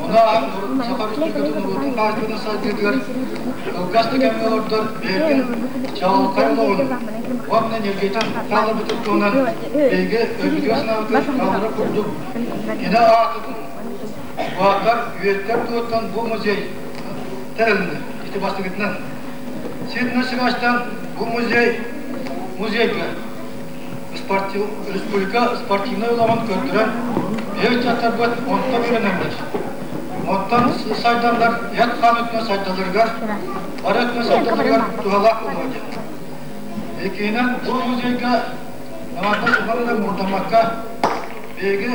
Speaker 3: ону ааһан Саха Республикатын норуотун хаһаайыстыбатын сайдыытыгар кылгас да кэмҥэ олордор бэйэтин чаҕылхай олоҕун уонна энергиятын хаалларбытын туһунан биһиги өйбүтүгэр-санаабытыгар хаалларар курдук кини аатын уһатар, үйэтитэр туһуттан бу музей тэрилиннэ. Ити бастакытынан. Ситно сибээстэн бу музей музейга республика спортивнай олоҕун көрдөрөн, биһиги ыччаттарбыт онтон үөрэнэллэр. Онтон сайданнар эт-хаан өттүнэн сайдалларыгар, бары өттүнэн сайдалларыгар туһалаах буолуо диэн. Иккиһинэн, бу музейга аҥардас улахан эрэ муҥурдаммакка, биһиги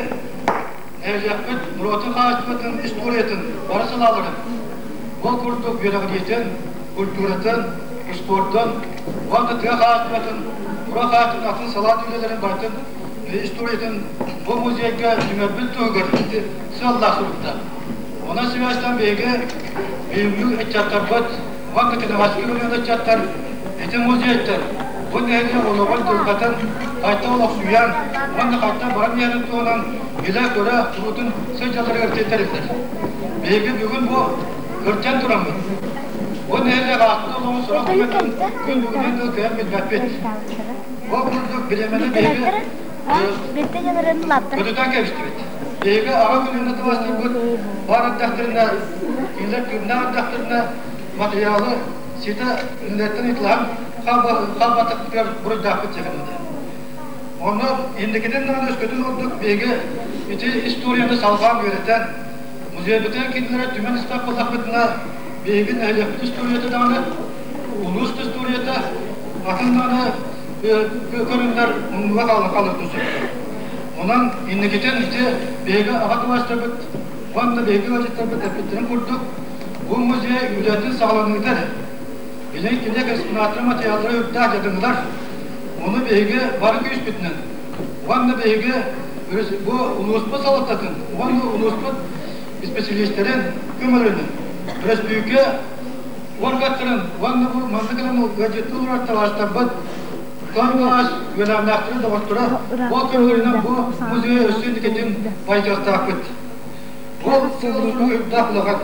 Speaker 3: нэһилиэкпит норуотун хаһаайыстыбатын историятын бары салааларын, ол курдук үөрэҕириитин, культуратын, спордун уонна тыа хаһаайыстыбатын, тура хаһаайыстыбатын атын салаа үлэлэрин барытын историятын бу музейга түмэрбит туһугар сыаллаах суруйда. Онон сибээстээн биһиги бүгүҥҥү ыччаттарбыт уонна кэнэҕэски көлүөнэ ыччаттар ити музейтан бу нэһилиэк олоҕун дьылҕатын хайта олохсуйан уонна хайта баран иһэрин туһунан билэ-көрө куруутун сылдьалларыгар тиэрдэриллэр. Биһиги бүгүн бу кырдьан тураммыт. Бу нэһилиэк ааспыт олоҕун сорох түгэнин күн бүгүнүн да кыайан билбэппит. Ол курдук бириэмэни биһиги көтүтэн кэбистибит. Биһиги аҕа көлүөнэ тыластырбыт баар эрдэхтэринэ, кинилэр тыыннаах эрдэхтэринэ матырыйаалы ситэ үлэлэриттэн ыйыталаһан хаалбатахпытыгар буруйдаахпыт диэххэ Онно инникитин даҕаны өскөтүн ордук биһиги ити историяны салҕаан үөрэтэн, музейбытыгар кинилэри түмэн истэх буоллахпытына, биһиги нэһилиэкпит историята даҕаны, улуус да историята, атын даҕаны көрүҥнэр умнууга хаалыахтарын сөп. Онон инникитин ити биһиги аҕа кылаастарбыт уонна биһиги ыалдьыттарбыт эппиттэрин курдук, бу музей үлэтин саҕаланыыта эрэ. Билигин кини экспонаттар материаллара үрдээх дьадыҥылар. Ону биһиги бары күүспүтүнэн уонна биһиги бу улууспут салалтатын уонна улууспут исписэлиистэрин көмөлөрүнэн өрөспүүбүлүкэ уоргаттарын уонна бу маннык гынан ыалдьыттыы олорор табаарыстарбыт Кылаас үөлээннээхтэрэ, доҕотторо ол көмөлөрүнэн бу музей өссө инникитин байытыахтаахпыт. Ол сыал-сорук үрдээх улахан.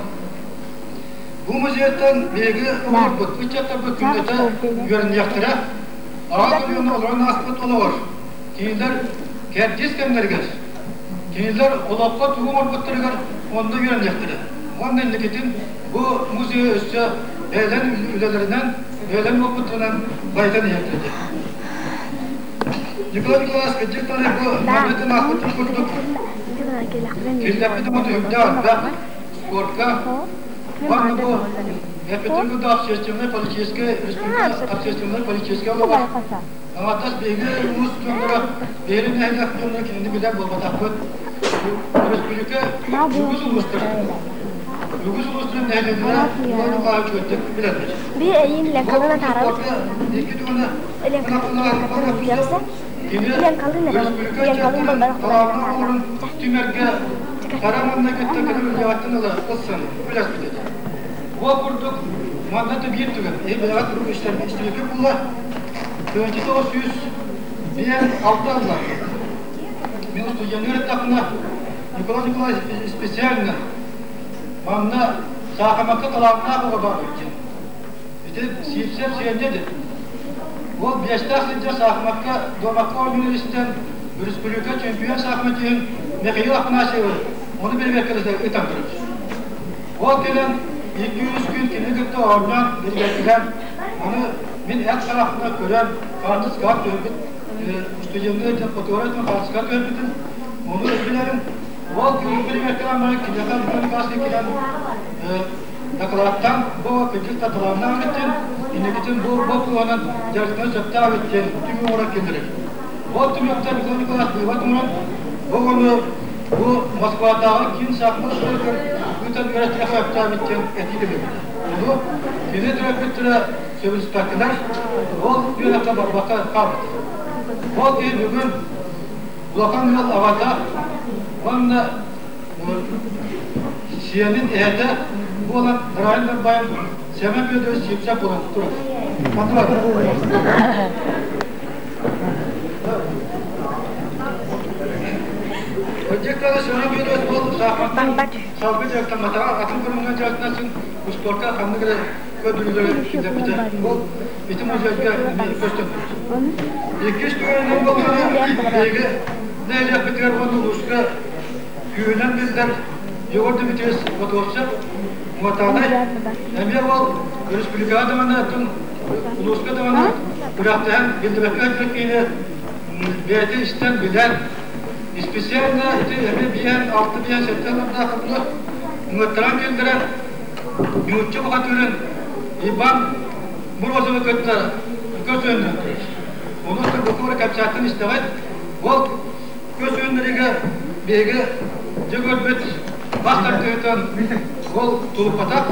Speaker 3: Бу музейтан биһиги оҕолорбут, ыччаттарбыт күннэтэ үөрэниэхтэрэ, аҕа көлүөнэ олорон ааспыт олоҕор кинилэр кэрдиис кэмнэригэр, кинилэр олоххо тугу оҥорбуттарыгар онно үөрэниэхтэрэ. Уонна инникитин бу музей өссө бэйэлэрин үлэлэринэн, бэйэлэрин уопуттарынан байытан иһиэхтэрэ. Николай Николаевич кырдьык даҕаны бу маннык аахпытын курдук киллэрбит оҥото үрдээх элбэх спортка уонна бу эппитин курдук общественнай политическай республика общественнай политическай олоҕор аҥардас биһиги улуус дьонноро биһиги нэһилиэк дьонноро кинини билэр буолбатахпыт. Республика үгүс улуустарын үгүс улуустарын нэһилиэнньэлэрэ Николай Николаевич үчүгэйдик билэллэр.
Speaker 10: Би эйин ленкалын атаарабыт.
Speaker 3: Икки түгэнэ
Speaker 10: Ленкалын Ленкалын Ленкалын болбарах
Speaker 3: талааннаах түмэргэ хара манна кытта кэлэн ыла ылсан үлэспит этэ. Ол курдук манна да биир түгэн, бэйэҕэ турук истибиккэ буолла. 1906 алла. Мен студенттер этапына Николай Николаевич специально манна саахымакка талааннаах оҕо баар диэн. Ити Сивцев сиэнньэ диэн. Ол биэстээх сылдьар саахымакка дуобакка оонньуур истэн республика чемпион саахыматиһын Михаил Афанасьевы ону бэрэбиэркэлэтэ ыытан турар. Ол кэлэн 2-3 күн кини кытта оонньоон биригэтилэн ону мин эт харахпынан көрөн хаартыскаҕа түһэрбит студенныы дьон фотография хаартыскаҕа түһэрбитин ону билэрим. Ол күн биригэтилэн баран киниэхэ Николай кэлэн дакылааттаан бу кырдьык да талааннаах эбиттин, инникитин бу боппуруоһунан дьарыктана сөптөөх эбит диэн түмүк оҥорон киллэрэр. Ол түмүктэн Николай Николаевич быыбар туһунан бу оҕону бу Москватааҕы киин саахымат оскуолатыгар ыытан үөрэттэрэ сөптөөх эбит диэн этии кэлбитэ. Ону кини төрөппүттэрэ сөбүлэспэккэлэр, ол үөрэххэ барбакка хаалбыта. Ол киһи бүгүн улахан ыал аҕата уонна Сиэнин эһэтэ буолан Райан Нурбаев Сэмэн Федорович Сивцев буолан турар. Кырдьык Семен Федорович буол саахматтан салгы дьарыктамматаҕа атын көрүҥҥэ дьарыктансын спортка ханнык эрэ көрдөрүүлэри киллэрбитэ. Ол ити музейга эмиэ көстөн турар. Иккис түгэнинэн буоллаҕына биһиги нэһилиэкпитигэр уонна улууска Күүһүнэн биллэр Егор Дмитриевич Готовцев Муотаанай эмиэ ол республикаҕа даҕаны атын улууска даҕаны күрэхтэһэн биллибэккэ сылдьар киһини бэйэтэ истэн билэн специально ити эмиэ биэһэн алта биэһэн сэттэ сыллардаах курдук. Ыҥыртаран киллэрэн, нуучча бухатыырын Иван Морозовы кытта көс үүннэрдилэр. Ону Сырдыкова кэпсээттэн истэҕит. Ол көс үүннэригэ биһиги дьэ көрбүт бас тардыытын ол тулуппатах.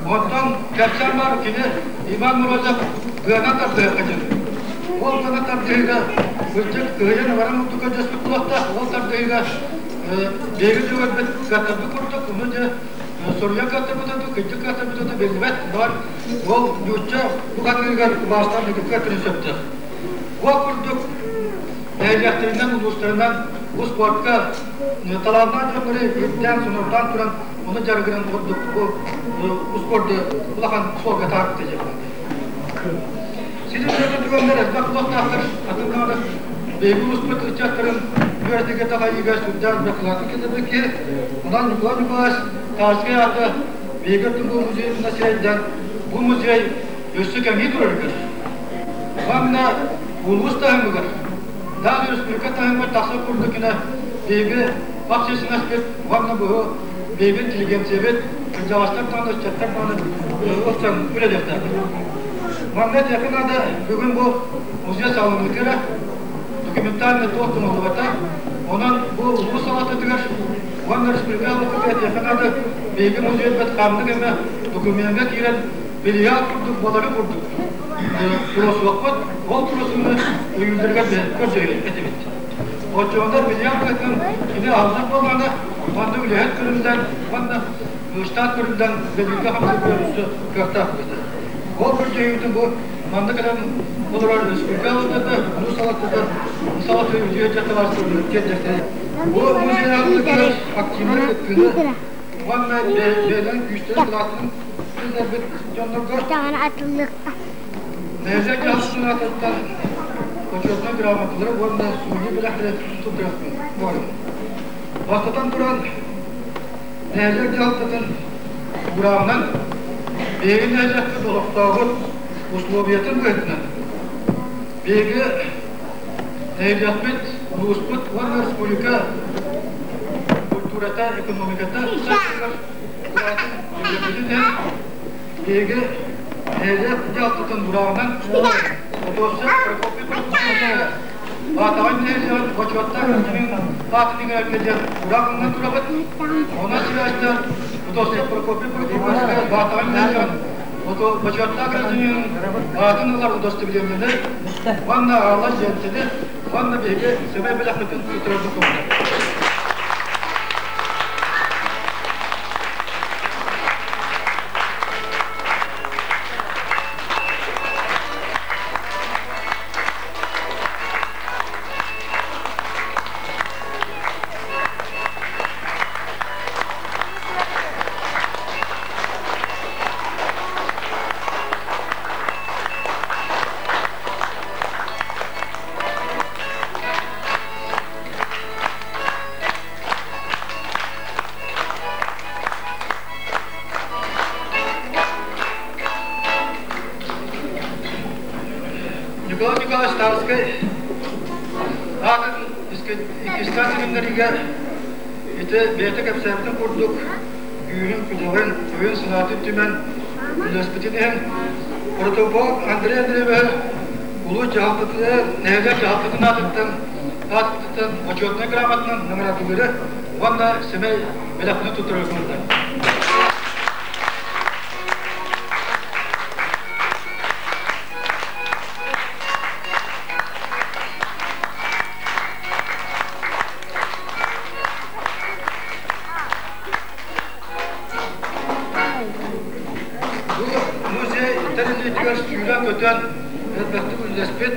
Speaker 3: Оттон кэпсээн бар кини Иван Морозов гыанан тардыһыахха диэн. Ол гына тардыһыыга кырдьык кыһыйан баран курдук көрдөспүт буолуохтаах. Ол тардыһыыга биһиги түгэрбит кыаттарбыт курдук, ону дьэ суруйан кыаттарбыта дуу, кырдьык кыаттарбыта дуу биллибэт. Бар ол нуучча бухатыырыгар убаастаан кыаттарын сөптөөх. Ол курдук нэһилиэктэринэн, улуустарынан бу спортка талааннаах дьоннору ирдээн, сонурдаан туран ону дьарыгыран курдук бу спорду улахан суолга таһаарбыта диэн Ситим түгэннэр элбэх кулактаахтар атын даҕаны биһиги улууспут ыччаттарын үөрэтигэ таҕайыыга сүрдээх элбэх кылааты киллэрбит киһи. Онон Николай Николаевич Тарскай аата биһиги өттүн бу музей сирэйдээн бу музей өссө кэҥии турарыгар уонна улуус таһымыгар Даан республика таһымыгар тахсар курдук гына биһиги общественность уонна бу биһиги интеллигенциябит кырдьаҕастар даҕаны ыччаттар даҕаны ылсан үлэлиэхтээхпит. Манна этиэххэ наада бүгүн бу музей саҕаланыытыгар документальный туох оҥоһуллубата. Онон бу улуус салалтатыгар уонна республика салалтатыгар этиэххэ наада биһиги музейбыт ханнык эмэ докумеҥҥа киирэн филиал курдук буолары курдук туруорсуохпут. Ол туруорсууну өйүүллэригэр көрдөһүө этибит. Оччоҕуна филиал быһыытынан кини аһыллар буоллаҕына, манна үлэһит көрүллэн уонна штат көрүллэн үлэлииргэ хамсыырга өссө кыахтаах буолуо. Ол көрдөһүүтүн бу манна кэлэн олорор республика салалтата, улуус салалтата, салалта үтүө дьахталаастарын тиэрдэртэрэ. Бу музей аһыллыытыгар активнай кыттыыны уонна бэйэлэрин күүстэрин кылаатын киллэрбит дьоннорго нэһилиэк дьаһалтатын аатыттан Бочуотунай грамоталары уонна суруйуу бэлэхтэри туттарыахпын баҕарабын. Бастатан туран, нэһилиэк дьаһалтатын уурааҕынан биһиги нэһилиэкпит олохтооҕун условиятын быһыытынан биһиги нэһилиэкпит, улууспут уонна республика культурата, экономиката сайдыытыгар кылаатын киллэрбитин иһин биһиги нэһилиэк дьаһалтатын уурааҕынан Отуосча Прокопий Прокопьевич Баатаҕай нэһилиэгин бочуоттаах гражданин аатын иҥэрэргэ диэн ураах ылынан турабыт. Онон сибээстээн Отуосча Прокопий Прокопьевич Баатаҕай нэһилиэгин бочуоттаах гражданин аатын ылар удостоверениены уонна аалай лиэнтэни уонна биһиги сэмэй бэлэхпитин туттарарбыт туһунан. Николай Николаевич Тарскай аатын иккистээн силимнэригэр ити бэйэтэ кэпсээбитин курдук күүһүн-күдэҕин, өйүн-санаатын түмэн үлэлэспитин иһин протопоп Андрей Андреевич улуу дьаһалтатыгар, нэһилиэк дьаһалтатын аатыттан аатыттан бочуотунай грамотанан наҕараадалыыры уонна сэмэй бэлэхпитин туттарар көҥүллэр. Бу музей тэриллиитигэр сүүрэн-көтөн элбэхтик үлэлэспит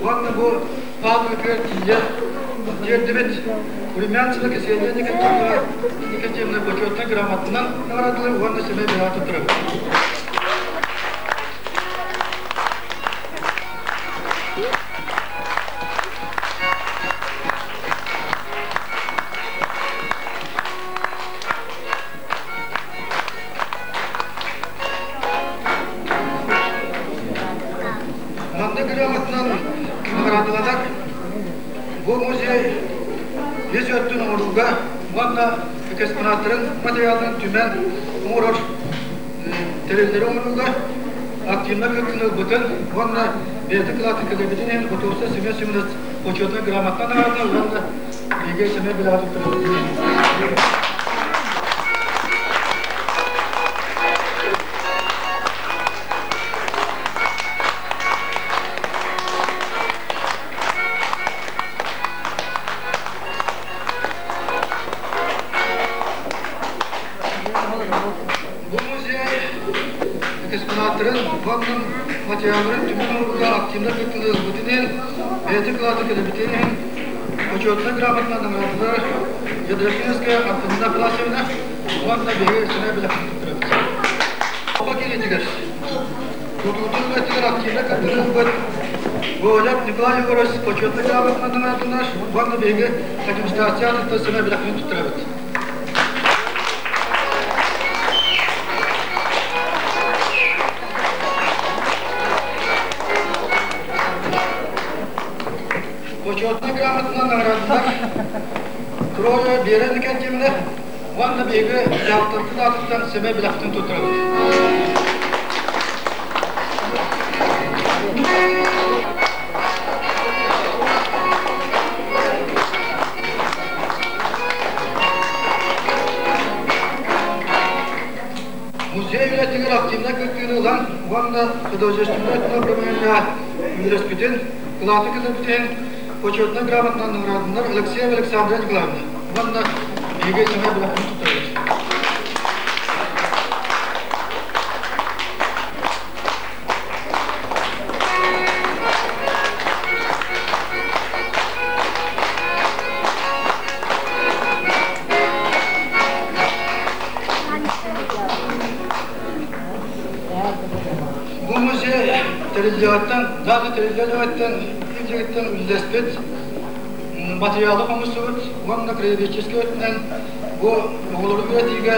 Speaker 3: уонна бу паабрикыга тиийэ тиэрдибит Румянцева Ксения Никитична Никитична бочуотунай грамотанан наҕараадалар уонна сэмэй бэлэҕи туттарабыт. Манна грамотанан наҕараадаланар бу музей ис өттүн оҥорууга уонна экспонаттарын материалларын түмэн оҥорор тэриллэри оҥорууга активно кыттыыны ылбытын уонна бэйэтин кылаатын киллэрбитин иһин Готовцев Семен Семенович почетнай грамотанан наҕараадаланна уонна биһиги сэмэй бэлэҕи туттарабыт. Бу музей экспонаттарын уонна материалларын түмэн оҥорууга активно кыттыыны ылбытын иһин, бэйэтин кылаатын кэлэбитин иһин почетнай грамотанан наҕараадалар Ядрахинская Антонина Афанасьевна уонна биһиги сэмэй бэлэхпин туттарабыт. Оҕо кириитигэр тутуутун үлэтигэр активно кыттыыны ылбыт Гоголев Николай Егорович почетнай грамотанан наҕараадалар уонна биһиги администрация аатыттан сэмэй бэлэхпин туттарабыт. Почетнай грамотанан наҕараадалар Трое Биэрэ Иннокентьевна уонна биһиги дьаһалтабытын аатыттан сэмэй бэлэхтин туттарабыт. Музей үлэтигэр активнай кыттыыны ылан уонна художественнай этнопромышленно үлэлэспитин, кылааты кытарбытын почетнай грамотанан наҕараадаланар Алексеева Александра Николаевна уонна биһиги сэмэй бэлэхпин туттарабыт. Бу музей тэриллиэҕиттэн, дата тэриллиэҕиттэн, илдьириттэн үллэспит материалы хомуйсубут уонна краеведческай өттүнэн бу оҕолору үөрэтиигэ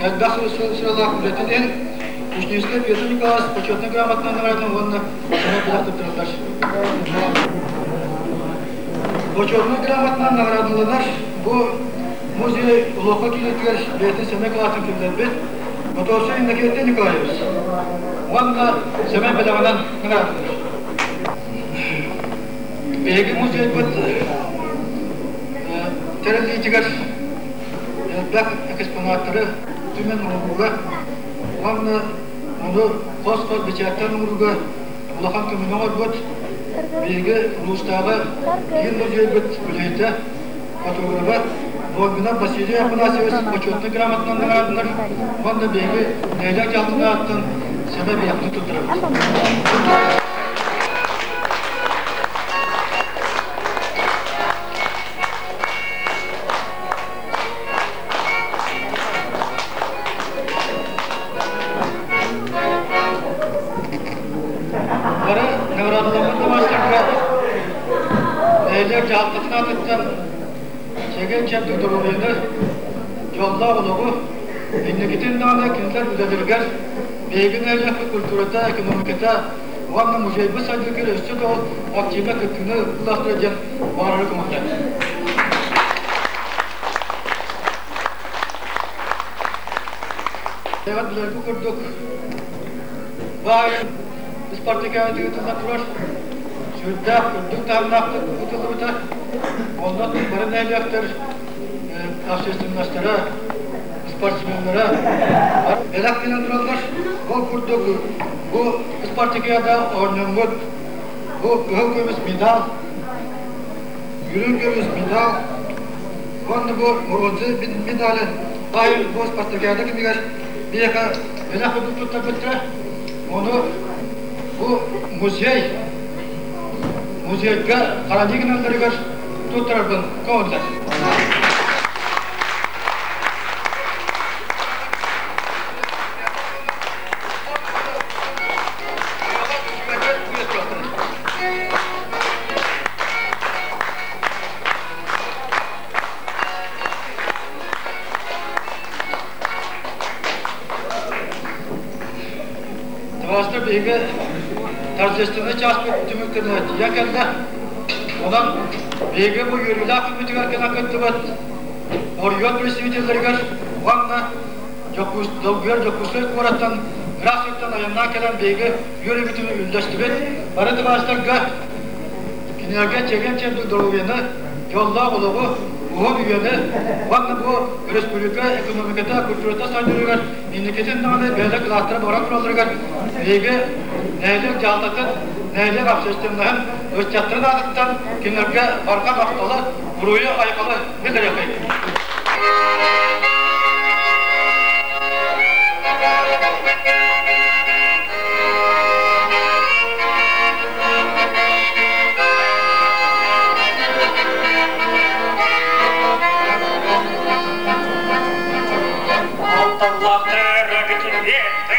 Speaker 3: элбэх сыралаах үлэтин иһин Вишневскай Петр Николаевич почетнай грамотанан наҕараадаланна уонна сэмэй бэлэх туттарыллар. Почетнай грамотанан наҕараадаланар бу музей олоххо киириитигэр бэйэтин сэмэй кылаатын киллэрбит Готовцев Иннокентий Николаевич уонна сэмэй бэлэҕинэн наҕараадаланар. Биһиги музейбыт тэриллиитигэр элбэх экспонаттары түмэн оҥорууга уонна ону хос-хос бэчээттэн оҥорууга улахан көмөнү оҥорбут биһиги улуустааҕы киин музейбыт үлэһитэ, фотограба Логинов Василий Афанасьевич почетнай грамотанан наҕараадаланар уонна биһиги нэһилиэк дьаһалтатын ааттан сэмэй бэлэхтин туттарабыт. Бары наградаламмыт маастарга нэһилиэк дьаһалтатын аатыттан чэгиэн-чэбдик доруобуйаны, дьоллоох олоҕу, инникитин даҕаны кинилэр үлэлэригэр биһиги нэһилиэкпит культурата, экономиката уонна музейбыт сайдыытыгар өссө да ол активно кыттыыны ыллахтара диэн баҕарары көҥүллээтим. Эҕэр билэргэ курдук, баай спартакиада ыытылла турар. Сүрдээх үрдүк таһымнаахтык ыытыллыбыта. Онно бары нэһилиэктэр общественностара, спортсменнара бэлэх гынан тураллар. Ол курдук бу спартакиада оонньоммут бу кыһыл көмүс медаль, үрүҥ көмүс медаль уонна бу бронза медали баайын бу спартакиада кэмигэр биһиэхэ бэлэх курдук туттарбыттара. Ону бу музей музейга хранить гыналларыгар туттарарбын көҥүллэр. Табаарыстар, биһиги торжественнай чааспыт түмүктэнэ тиийэн кэллэ. Онон биһиги бу үөрүүлээх күммүтүгэр кэлэн кыттыбыт. оройуон представителлэригэр уонна Долгуйар Дьокуускай куораттан ыраах сиртэн айаннаан кэлэн биһиги үөрүүбүтүн үллэстибит бары табаарыстарга, кинилэргэ чэгиэн-чэбдик доруобуйаны, дьоллоох олоҕу, уһун үйэни уонна бу өрөспүүбүлүкэ экономиката, культурата сайдыытыгар инникитин даҕаны бэйэлэр кылаастара баран туралларыгар биһиги нэһилиэк дьаһалтатын, нэһилиэк общественноһын ыччаттарын аатыттан кинилэргэ барҕа махталы, буруйу-айхалы биллэриэххэйиҥ.
Speaker 6: Алталлаах төрөбүтүн